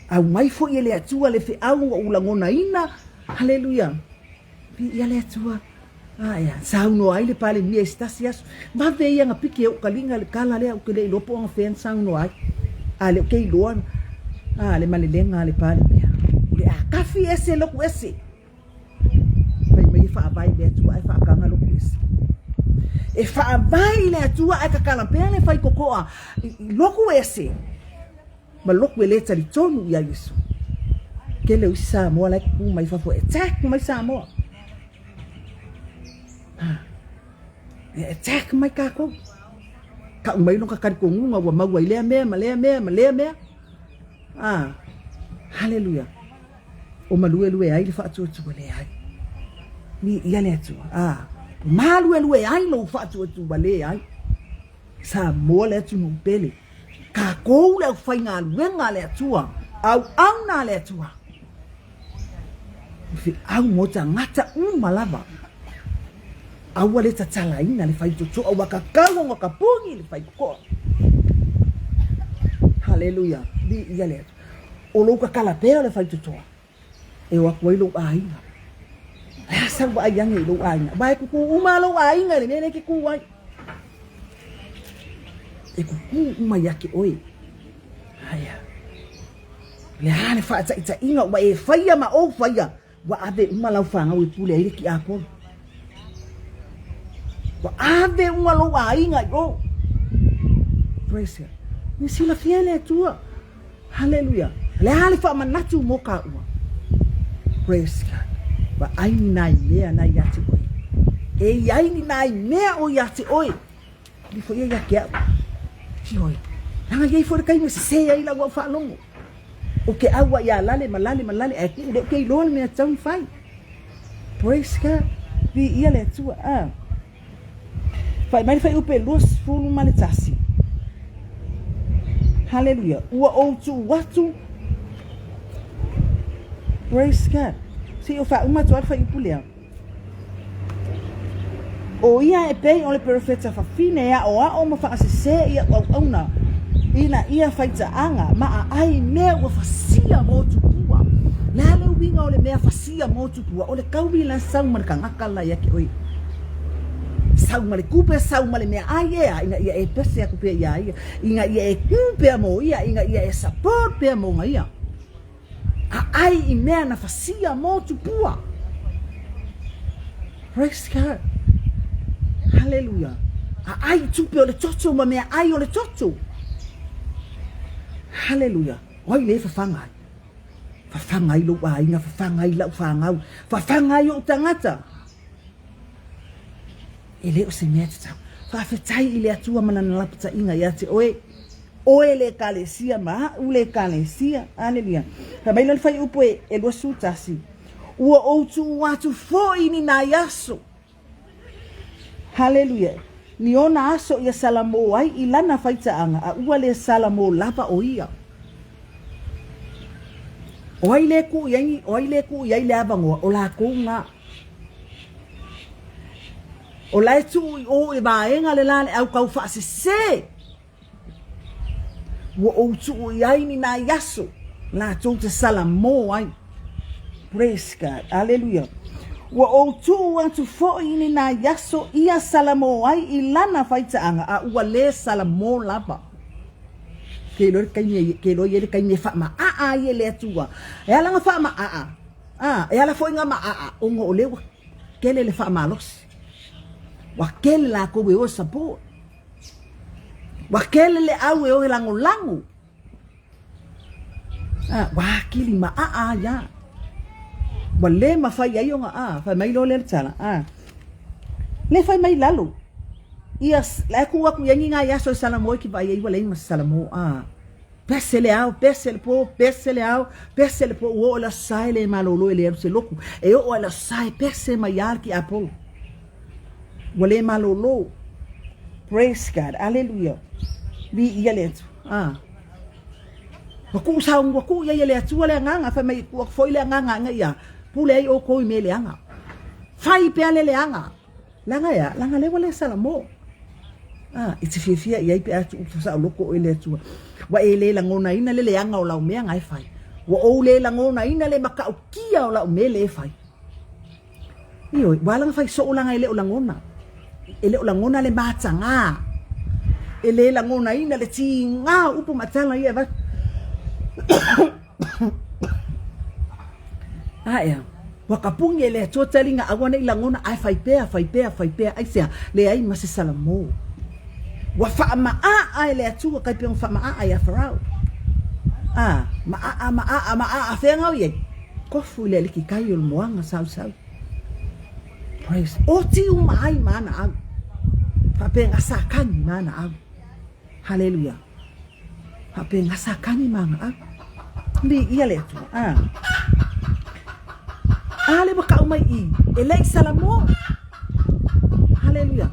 Aumai foi e le Atua le feau ua ou lagonaina. Hallelujah. Viia le Atua. Ae a, saunoa ai le Palemia i se tasi aso. Vave ia na piki e ou kaliga le tala lea, ou te le iloa po o anafea na saunoa ai. A lea ou te iloa a, le malelega a le Palemia. O le a kafi ese loku ese. Fai mai e faavae i le Atua ae faataga loku ese. E faavae i le Atua ae tatala pea le faitotoa i loku ese. Ma loku e le talitonu ia Iesu. Tele o isi Samoa la e kuku mai fafo e attack mai Samoa. Ha. E attack mai kākou. Kau mai lona talitonuga ua maua i lea mea ma lea mea ma lea mea. Ah. Haleluia. O maluelue ai le faatuatua leai. Viia le Atua. Ah. Maluelue ai lou faatuatua leai. Samoa le atunuu pele. Tatou le aufaigaluega a le Atua, auauna a le Atua. O feau mo tagata uma lava. Aua le tatalaina le faitotoa ua kakau ona kapuni le faitotoa. Haleluia, viia le Atua. O lou kakala pea o le faitotoa. E o atu ai lou aiga. O le a sau vaai ane i lou aiga? Aua e kukū uma lou aiga i le mea lea e te kū ai. E kukū uma ia te oe. Aia. O le a le faataitaiga ua e faia ma ou faia, ua ave uma lau fanau e pule ai le tiapolo. Ua ave uma lou aiga i o. Praise God. Ni silafia e le Atua. Haleluia. O le a le faamanatu mo kāua? Praise God. Vaai ni nai mea na ia te oe. E i ai ni nai mea o ia te oe. Li fo ia ia ke au. Ioe. Langa iai fo le kaimi e sese ai lau au faalogo. O ke au a ia lale ma lale ma lale ae kuu le ke iloa le mea tau na fai. Praise God. Viia le Atua. Ah. Fai mai le fuaiupu e 21. Haleluia. Ua ou tuu atu. Praise God. Se i ou faauma atu lava le fuaiupu lea. O ia e pei o le perofeta fafine e aʻoaʻo ma faasese i a'u auauna ina ia faitaaga ma aai i mea ua fasia mo tupua. Le a le uiga o le mea fasia mo tupua? O le kaui la sau ma le kangaka la ia ke oe. Sau ma le kupe, sau ma le mea ai ea, ina ia e pese aku pea ia ia, ina ia e ku pea mo ia, ina ia e support pea mo nga ia. Aai i mea na fasia mo tupua. Praise God. Hallelujah. Aai i tupe o le toto ma mea ai o le toto. Hallelujah. O ai le fafaga ai? Fafaga ai lou aiga, fafaga ai lau fanau, fafaga ai ou tagata. E le o se mea tatau. Faafetai i le Atua ma lana lapataiga ia te oe. Oe le Ekalesia ma aʻu le Ekalesia. Aleluia. Fai mai la le fuaiupu e, e 21. Ua ou tuu atu foi ni nai aso. Haleluia. Ni ona aso ia salamo ai i lana faitaaga, a ua le salamo lava o ia. O ai le kuu i ai, o ai le kuu i ai le avanoa, o lakou na. O la e tuu i o i vaega le la le au kau faasese. Ua ou tuu i ai ni nai aso latou te salamo ai. Praise God. Aleluia. Ua ou tuu atu foi i ni nai aso ia salamo ai i lana faitaaga, a ua le salamo lava. Ke iloa le taimi, ke iloa i ai le taimi e faamaaa ai e le Atua. E ala ona faamaaa, a, e ala foi ona maaa, ona o lea ua tele le faamalosi. Ua tele lakou e o e support. Ua kele le au e o e lagolago. A, ua akili maaa ai a. Ua le mafai ai ona a, fai mai loa lea le tala, a. Le fai mai lalo. Ia, la e kuu atu i ai ni nai aso e salamo ai ki vaai ai ua leai ma se salamo, a. Pese le ao, pese le po, pese le ao, pese le po, ua oo i le aso sa e le malolo e le alu se loku. E oo lava i le aso sa e pese mai lava le tiapolo. Ua le malolo. Praise God. Aleluia. Viia le Atua. Ah. Ua kuu sa ua kuu ia le Atua le agaga fai mai ua foi le agaga nga ia pule ai oukou i mea leaga. Fai pea le leaga. Leaga e a? Leaga lea ua le salamo. Ah, e te fiafia i ai pe a tuu saoloko oe i le Atua. Ua e le lagonaina le leaga o lau mea nga e fai. Ua ou le lagonaina le matautia o lau mea lea e fai. Ioe, ua ala ona fai soo leaga e le o lagona. E le o lagona le mataga. E le lagonaina le tiga o upu ma tala ia e avatu. Ae a, ua kapuni e le Atua taliga aua ne i lagona ae fai pea, fai pea, fai pea, aisea? Leai ma se salamo. Ua faamaaa e le Atua kai pei ona faamaaa ia Farao. A, maaa, maaa, maaa, fea gau i ai? Kofu i le aliki kai o le moana sausau. Praise. Oti uma ai ma ana au. Faapea gasa kagi ma ana au. Haleluia. Faapea gasa kagi ma ana au. Viia le Atua. A. A le ua kau mai i, e le i salamo. Haleluia.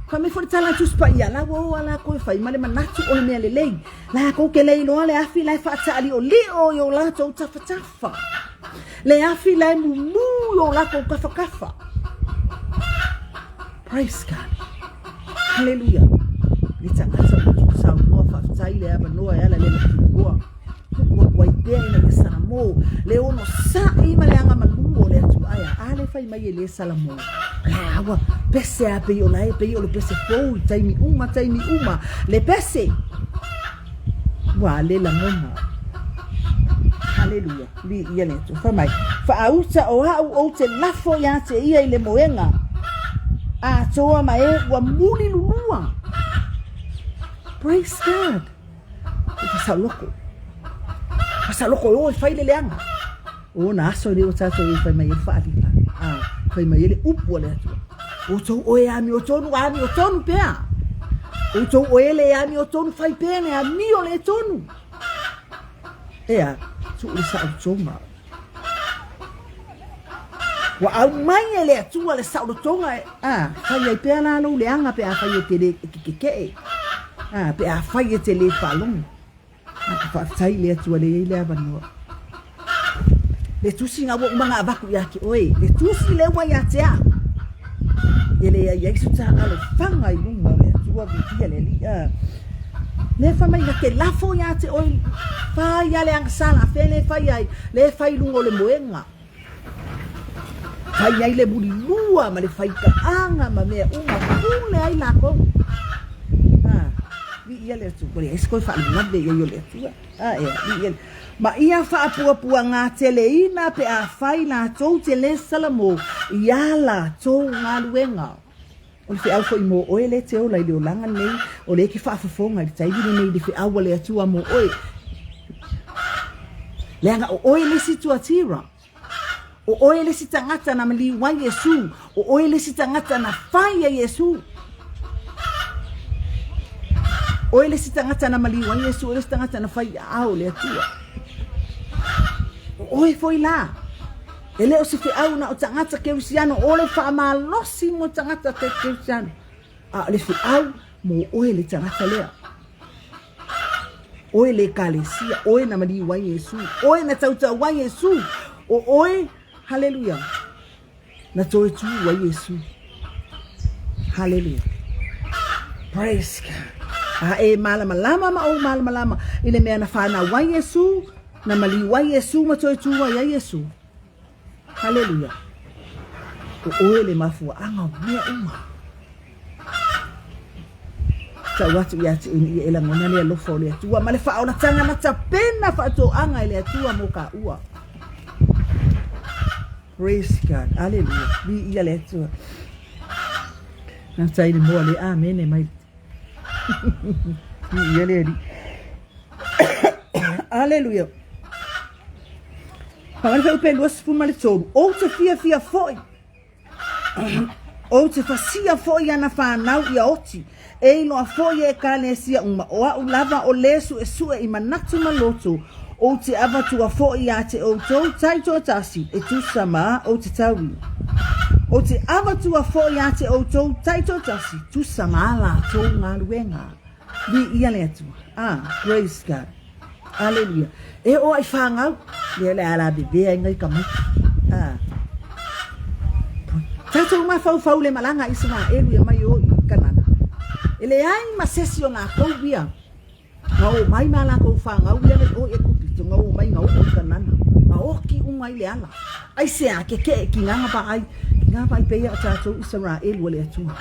Fai mai foi le tala a Tusi Paia, la ua o a lakou e fai ma le manatu o le mea lelei. Lakou ke le iloa le afi la e faataaliolio i o latou tafatafa. Le afi la e mumu i o lakou kafakafa. Praise God. Haleluia. Le tagata ua tuusaunoa faafetai le avanoa e ala i le Loa. Tuu atu ai pea ina ia salamo le onosa'i ma le agamalu o le Atua. Ae a? A le fai mai e le salamo. A ua pese a pei o la e pei o le pese fou i taimi uma taimi uma le pese. Ua le lagona. Haleluia. Viia le Atua. Fai mai, Faauta o a'u ou te lafo iā te ia i le moega atoa ma e ua muli lulua. Praise God. E fasaoloko. Fasaoloko e o e fai le leaga. O na aso nei ua tatou i fai mai e le faaaliga. A, fai mai e le upu a le Atua. Outou oe e amiotonu, amiotonu pea. Outou oe e le amiotonu, fai pea le amio le tonu. Ea, tuu le saolotoga. Ua aumai e le Atua le saolotoga e, a, fai ai pea la lou leaga pe afai e te le e te keke'e, a, pe afai e te le faalogo. A ka faafetai i le Atua le i ai le avanoa. Le tusi na ua uma ona avatu ia te oe, le tusi lea ua ia te au. E leai ai so ta alofaga i luma o le Atua, viia le Alii. A. Lea fai mai na te lafo ia te oe, fai a le agasala, fea le fai ai, le fai i luga o le moega. Fai ai le mulilua ma le faitaaga ma mea uma, pule ai lakou. A, viia le Atua, ua leai se toe faalavelave i ai o le Atua. A, ea, viia le. Ma ia faapuapuagateleina pe afai latou te le salamo i a latou galuega. O le feau foi mo oe lea e te ola i le olaga lenei, o lea e te faafofoga i le taimi lenei i le feau a le Atua mo oe. Leaga o oe le isi Tuatira. O oe le isi tagata na maliu ai Iesu. O oe le isi tagata na fai e Iesu. Oe le isi tagata na maliu ai Iesu, oe le isi tagata na fai i aao o le Atua. O oe foi la. E le o se feau na o tagata kerisiano, o le faamalosi mo tagata kerisiano. A o le feau mo oe le tagata lea. Oe le ekalesia, oe na maliu ai Iesu, oe na tautau ai Iesu, o oe, haleluia, na toe tū ai Iesu. Haleluia. Praise God. A e malamalama ma ou malamalama i le mea na whanau ai Iesu, na maliu ai Iesu ma toe tū ai ai Iesu. Haleluia! O ʻoe le mafuaaga o mea uma. Tau atu iā te ʻoe ia e lagona le alofa o le Atua ma le faaolataga na tapena faatoaga e le Atua mo kāua. Praise God. Haleluia. Viia le Atua. Faafetai i le moa le amene mai. Viia le Alii. Haleluia. Pagani Faiupe 23, Ou te fiafia foi, ou te fasia foi ana whanau ia oti, e iloa foi e ekalesia uma, o a'u lava o le suesue i manatu ma loto, ou te avatua foi ia te outou taitoatasi, e tusa ma ou te taui. Ou te avatua foi ia te outou taitoatasi, tusa ma a latou galuega. Viia le Atua. Ah, praise God. Aleluia. E oo ai whāngau, lea le ala bebea inga i ka mai. Ah. Tātou mafaufau le malaga a Isaraelu e mai o i Kanana. E leai ma sesi o lakou ia. Na oo mai ma lakou whāngau ia nei o i Ekupito, na oo mai na oo i Kanana. Na oki uma i le ala. Aisea keke'e ki ngā vaai, ki ngā vaai peia o tātou Isaraelu a le Atua.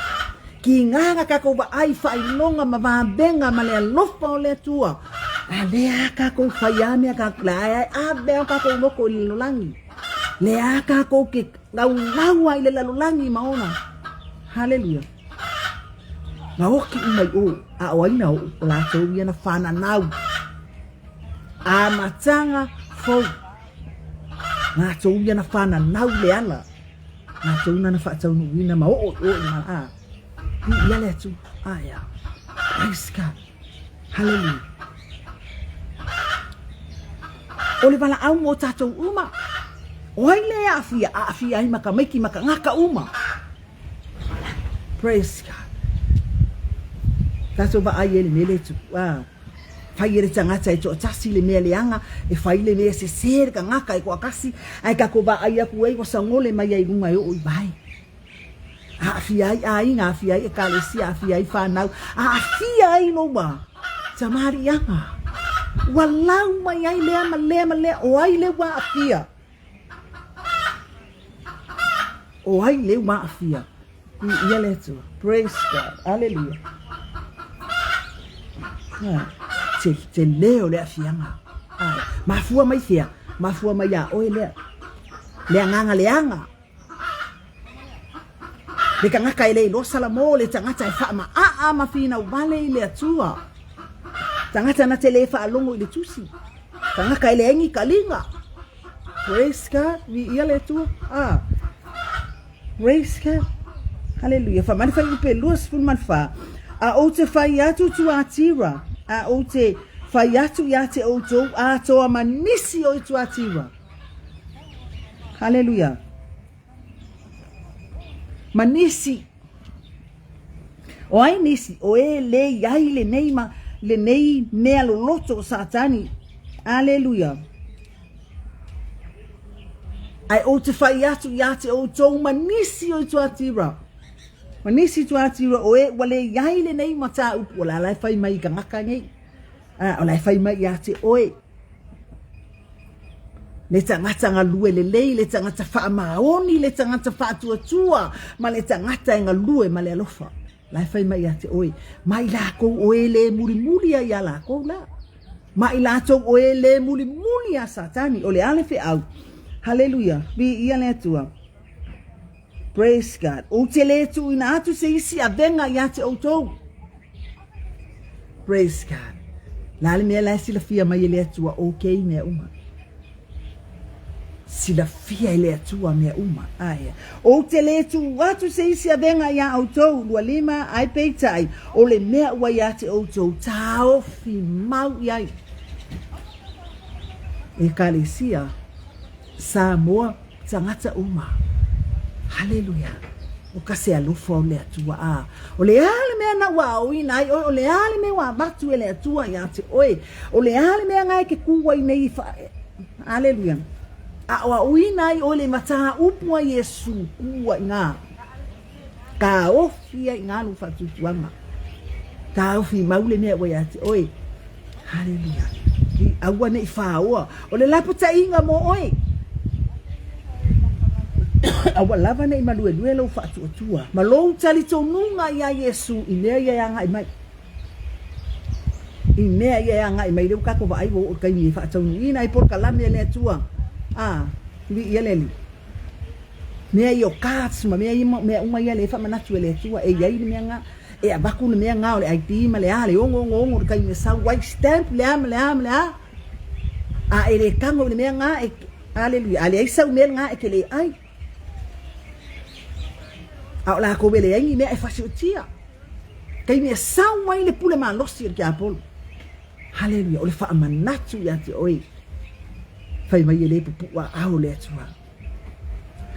Ki ngā kākou vaai whailonga ma vāvenga ma le alofa o le Atua. A lea kākou whai a mea kākou, la e a mea o kākou loko i le lalolagi. Lea kākou ke laulau ai le lalolagi ma ona. Haleluia. Na oki uma i o, a o ai na o, o lātou ia na whananau. A matanga fou. Lātou ia na whananau le ala. Lātou na na whaataunuuina ma oo i o i ma a. I ia le atu. Aia. Praise God. Hallelujah. O le valaau mo tātou uma. O ai le aafia, aafia ai ma ka maiki ma ka ngaka uma. Praise God. Tātou vaai e le mele tupu. Ah. Fai e le tagata e toatasi le mea leaga, e fai le mea sesē le tagata e toatasi, ae tatou vaai atu ai ua sagole mai ai i luga e oo i vae. Aafia ai aiga, aafia ai ekalesia, aafia ai whanau, aafia ai lou tamaliiaga. Ua lau mai ai lea ma lea ma lea, o ai lea ua aafia? O ai lea ua aafia? Viia le Atua. Praise God. Hallelujah. Te, te leo le aafiaga. Ai. Mafua mai fea? Mafua mai iā oe lea. Le agaga leaga. Le tagata e le iloa Salamo, le tagata e faamaaa ma finau vale i le Atua. Tagata na te le faalogo i le tusi. Tagata e leai ni taliga. Praise God. Viia le Atua. Ah. Praise God. Hallelujah. Fai mai le fuaiupu 24. A ou te fai atu Tuatira, a ou te fai atu ia te outou atoa ma nisi o i Tuatira. Hallelujah. Ma nisi. O ai nisi, o e le i ai lenei, ma, lenei mea loloto o Satani. Aleluia. Ae ou te fai atu ia te outou ma nisi o i Tuatira. Ma nisi i Tuatira o e ua le i ai lenei mataupu, o la la e fai mai i tagata nei. A, o la e fai mai ia te oe. Le tagata galue lelei, le tagata faamaoni, le tagata faatuatua, ma le tagata e galue ma le alofa. La e fai mai ia te oe, ma i lakou o e le mulimuli ai iā lakou la. Ma i latou o e le mulimuli iā Satani, o le a le feau. Haleluia, viia le Atua. Praise God. Ou te le tuuina atu se isi avega ia te outou. Praise God. La le mea la e silafia mai e le Atua, okay mea uma. Silafia e le Atua mea uma. Ae. Ou te le tuu atu se isi avega iā outou, 25, ae peitai, o le mea ua ia te outou, taofi mau i ai. Ekalesia, Samoa, Tagata uma. Haleluia. O ka se alofa o le Atua. A, o le a le mea na ua aoina ai oe, o le a le mea ua avatu e le Atua iā te oe, o le a le mea nga e ke kū ai nei i wha... Haleluia. A o aoina ai oe le mataupu a Iesu, kū ai ngā. Taofi ai ngā lou faatuatuaga. Taofi mau le mea ua ia te oe. Haleluia. I aua nei whāoa. O le lapataiga mō oe. Aua lava nei maluelue lou faatuatua. Ma lou talitonuga iā Iesu i mea ia e agai mai. I mea ia e agai mai lea ua tatou vaai ua oo i le taimi e faataunuuina ai polokalame a le Atua. A, viia le Alii. Mea ia o cards ma mea ia mea uma ia lea e faamanatu e le Atua e iai le mea nga e avatu le mea nga o le ID ma le a le ono ono ono le taimi e sau ai stamp le a ma le a ma le a a e le tago i le mea nga e aleluia a leai sau mea nga e te le ai a o lakou e leai ni mea e fasiotia taimi e sau ai le pule malosi o le tiapolo. Haleluia, o le faamanatu ia te oe, fai mai e le pupuʻu aao le Atua.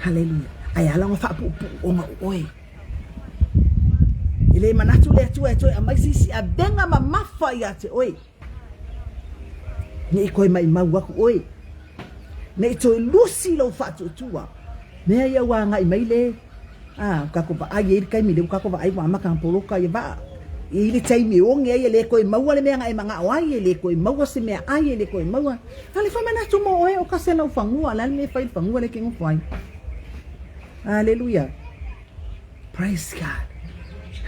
Haleluia. Ae ala ona faapuupuu ona o oe. E le manatu le Atua e toe aumai se isi avega mamafa ia te oe. Ne i toe maimau aku oe. Ne i toe lusi lou faatuatua. Mea ia ua agai mai le a tatou vaai ai le taimi lea ua tatou vaai ua amata ona poloka ia vaa. E i ai le taimi e oge ai e le toe maua le mea na e manao ai, e le toe maua se mea ai, e le toe maua. A le faamanatu mo oe o tasi ana ou fanua, o le a le mea e fai i le fanua lea e te nofo ai. Aleluia. Praise God.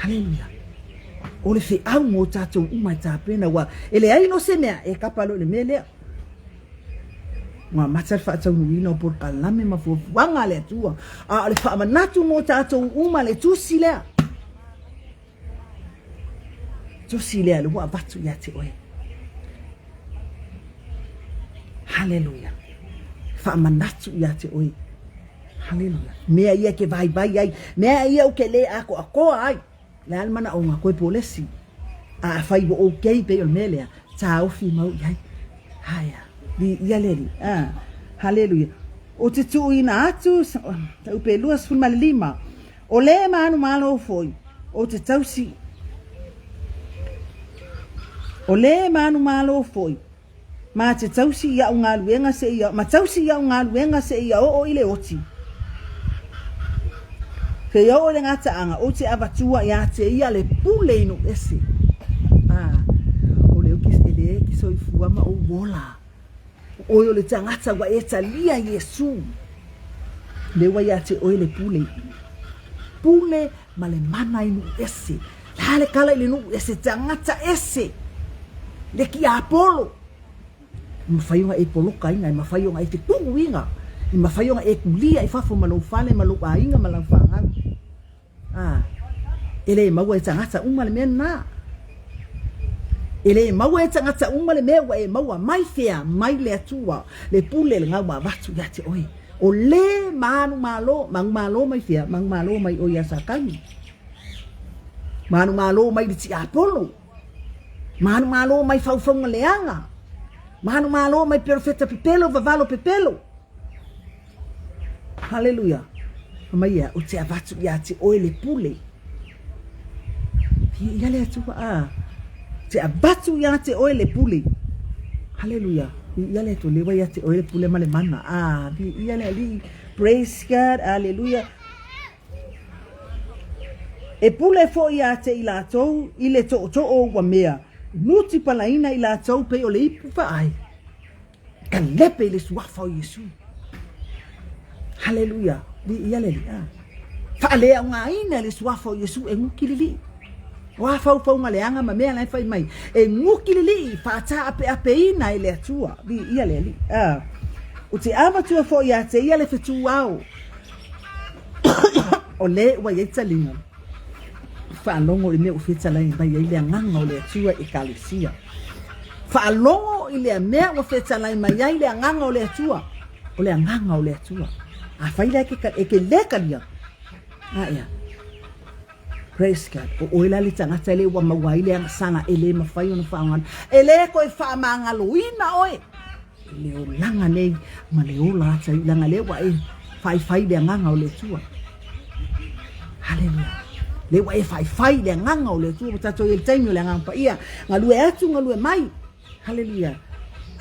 Haleluia. O le feau mo tatou uma e tapena ua e leai no se mea e kapa loa i le mea lea. Ua amata le faataunuuina o polokalame ma fuafuaga a le Atua, a o le faamanatu mo tatou uma le tusi lea. Tusi lea le ua avatu ia te oe. Haleluia. Faamanatu ia te oe. Haleluia. Mea ia ke vaivai ai, mea ia u ke le atoatoa ai. Le a le manaoga, koe polesi. A afai ua okay pei o le mea lea, taofi mau i ai. Aia, viia le Alii. Ah, haleluia. O te tuuina atu, taupe 25, o le manumalo foi, o te tausi, o le manumalo foi, Ma te tausi i a'u galuega seia, ma tausi i a'u galuega seia oo i le oti. Seia oo i le gataaga, ou te avatua ia te ia le pule i nuu ese. A, o le e le e ke soifua ma ou ola. O oe o le tagata ua e talia Iesu. Lea ua ia te oe le pule. Pule ma le mana i nuu ese. La le kala i le nuu ese, tagata ese, le tiapolo. E mafai ona e polokaina, e mafai ona e fetuuina, e mafai ona e kulia i fafo ma lou fale ma lou aiga ma lau fanau. A, e le maua e tagata uma le mea lena. E le maua e tagata uma le mea ua e maua mai fea, mai le Atua, le pule lena ua avatu ia te oe. O le manumalo, manumalo mai fea, manumalo mai oe ia Satani. Manumalo mai le tiapolo. Manumalo mai faufauga leaga. Manumalo mai perofeta pepelo, vavalo pepelo. Haleluia. Mai ia, o te avatu ia te oe le pule. Ia le Atua, a. Te avatu ia te oe le pule. Haleluia. Ia le Atua, lewa ia te oe le pule ma le mana. A, ia le Alii. Praise God. Haleluia. E pule foi ia te i latou i le tootoo o ua mea, nutipalaina i latou pei o le ipu vaai. Kalepe i le suafa o Iesu. Haleluia. Viia le Alii. Faaleaogaina le suafa o Iesu e gukililii. O a faufauga leaga ma mea la e fai mai, e gukililii faataapeapeina e le Atua. Viia le Alii. O te avatua foi ia te ia le fetuao. O le ua i ai taliga, faalogo i mea ua fetalai mai ai le Agaga o le Atua i Ekalesia. Faalogo i lea mea ua fetalai mai ai le Agaga o le Atua. O le Agaga o le Atua. Afai la e ke le talia, a ea, Praise God. O oe la le tagata le ua maua ai le agasala e le mafai ona faaaogaina. E le toe faamagaloina oe i le olaga nei ma le ola atailaga lea ua e faifai le agaga o le Atua. Haleluia. Lea ua e faifai le agaga o le Atua ua tatou i ai le taimi o le Agaga Paia. Galue atu, galue mai. Haleluia.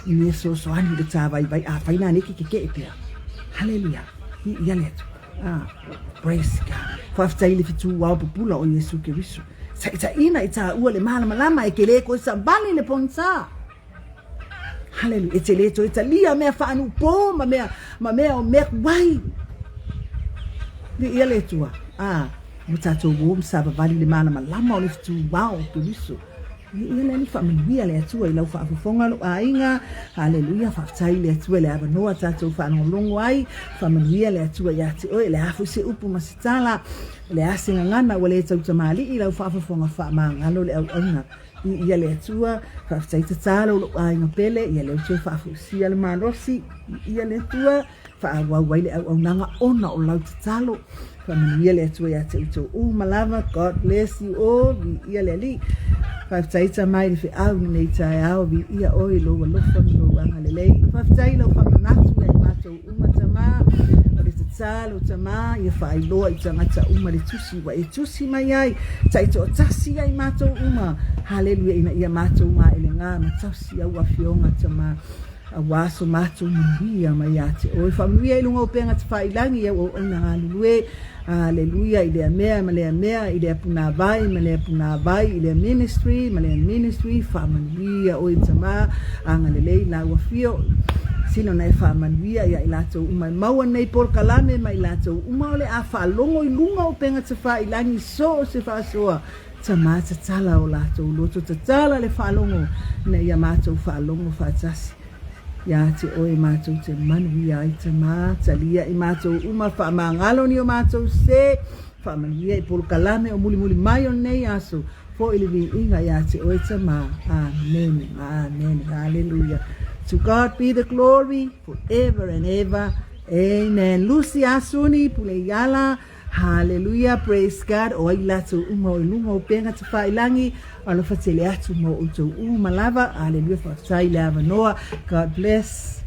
I mea fesoasoani i le tāvaivai, afai nanei ke kekeʻe pea. Haleluia. Viia le Atua. Ah, praise God. Faafetai i le fetuao pupula o Iesu Keriso. Taitaiina i tāua le malamalama e ke le koe savali le pogisa. Haleluia. E te le toe talia mea faanupō ma mea, ma mea o mea kuai. Viia le Atua. Ah, ua tātou ō ma savavali le malamalama o le fetuao o Keriso. Ia le Alii, faamanuia le Atua i lau faafofoga lou aiga. Haleluia, faafetai i le Atua i le avanoa tatou faalogologo ai. Faamanuia le Atua ia te oe, o le a foi se upu ma se tala, o le a se gagana ua le tautamalii i lau faafofoga faamagalo le auauna. Viia le Atua, faafetai tatalo lou aiga pele, ia lea ua toe faafoisia le malosi. Viia le Atua. Faaauau ai le auaunaga ona o lau tatalo. Faamanuia le Atua ia te outou uma lava. God bless you all. Viia le Alii. Faafetai Tama i le feau i lenei taeao. Viia oe i lou alofa ma lou agalelei. Faafetai i lau faamanatu ia i matou uma Tama. O le tatalo. Tatalo Tama ia faailoa i tagata uma le tusi ua e tusi mai ai, taitoatasi ai matou uma, haleluia, ina ia matou maelega ma tausi au afioga Tama, aua so matou manuia mai ia te oe. Faamanuia i luga o upega tafailagi i au auauna galulue, haleluia, i lea mea ma lea mea, i lea punāvai ma lea punāvai, i lea ministry ma lea ministry, faamanuia oe Tama, agalelei lau afio, sili ona e faamanuia ia i latou uma e maua nei polokalame ma i latou uma o le a faalogo i luga o upega tafailagi so o se faasoa, Tama tatala o latou loto, tatala le faalogo ina ia matou faalogo faatasi ia te oe matou te manuia ai, Tama, talia i matou uma, faamagalo ni o matou sē, faamanuia i polokalame o mulimuli mai o lenei aso, Foi le viiga ia te oe Tama. Amene. Amene. Hallelujah. To God be the glory forever and ever. Amen. Lucy Asuni Puleiala. Hallelujah. Praise God. O ai latou uma o i luga o upega tafailangi. Alofa tele atu mo outou uma lava. Hallelujah. Faafetai le avanoa. God bless.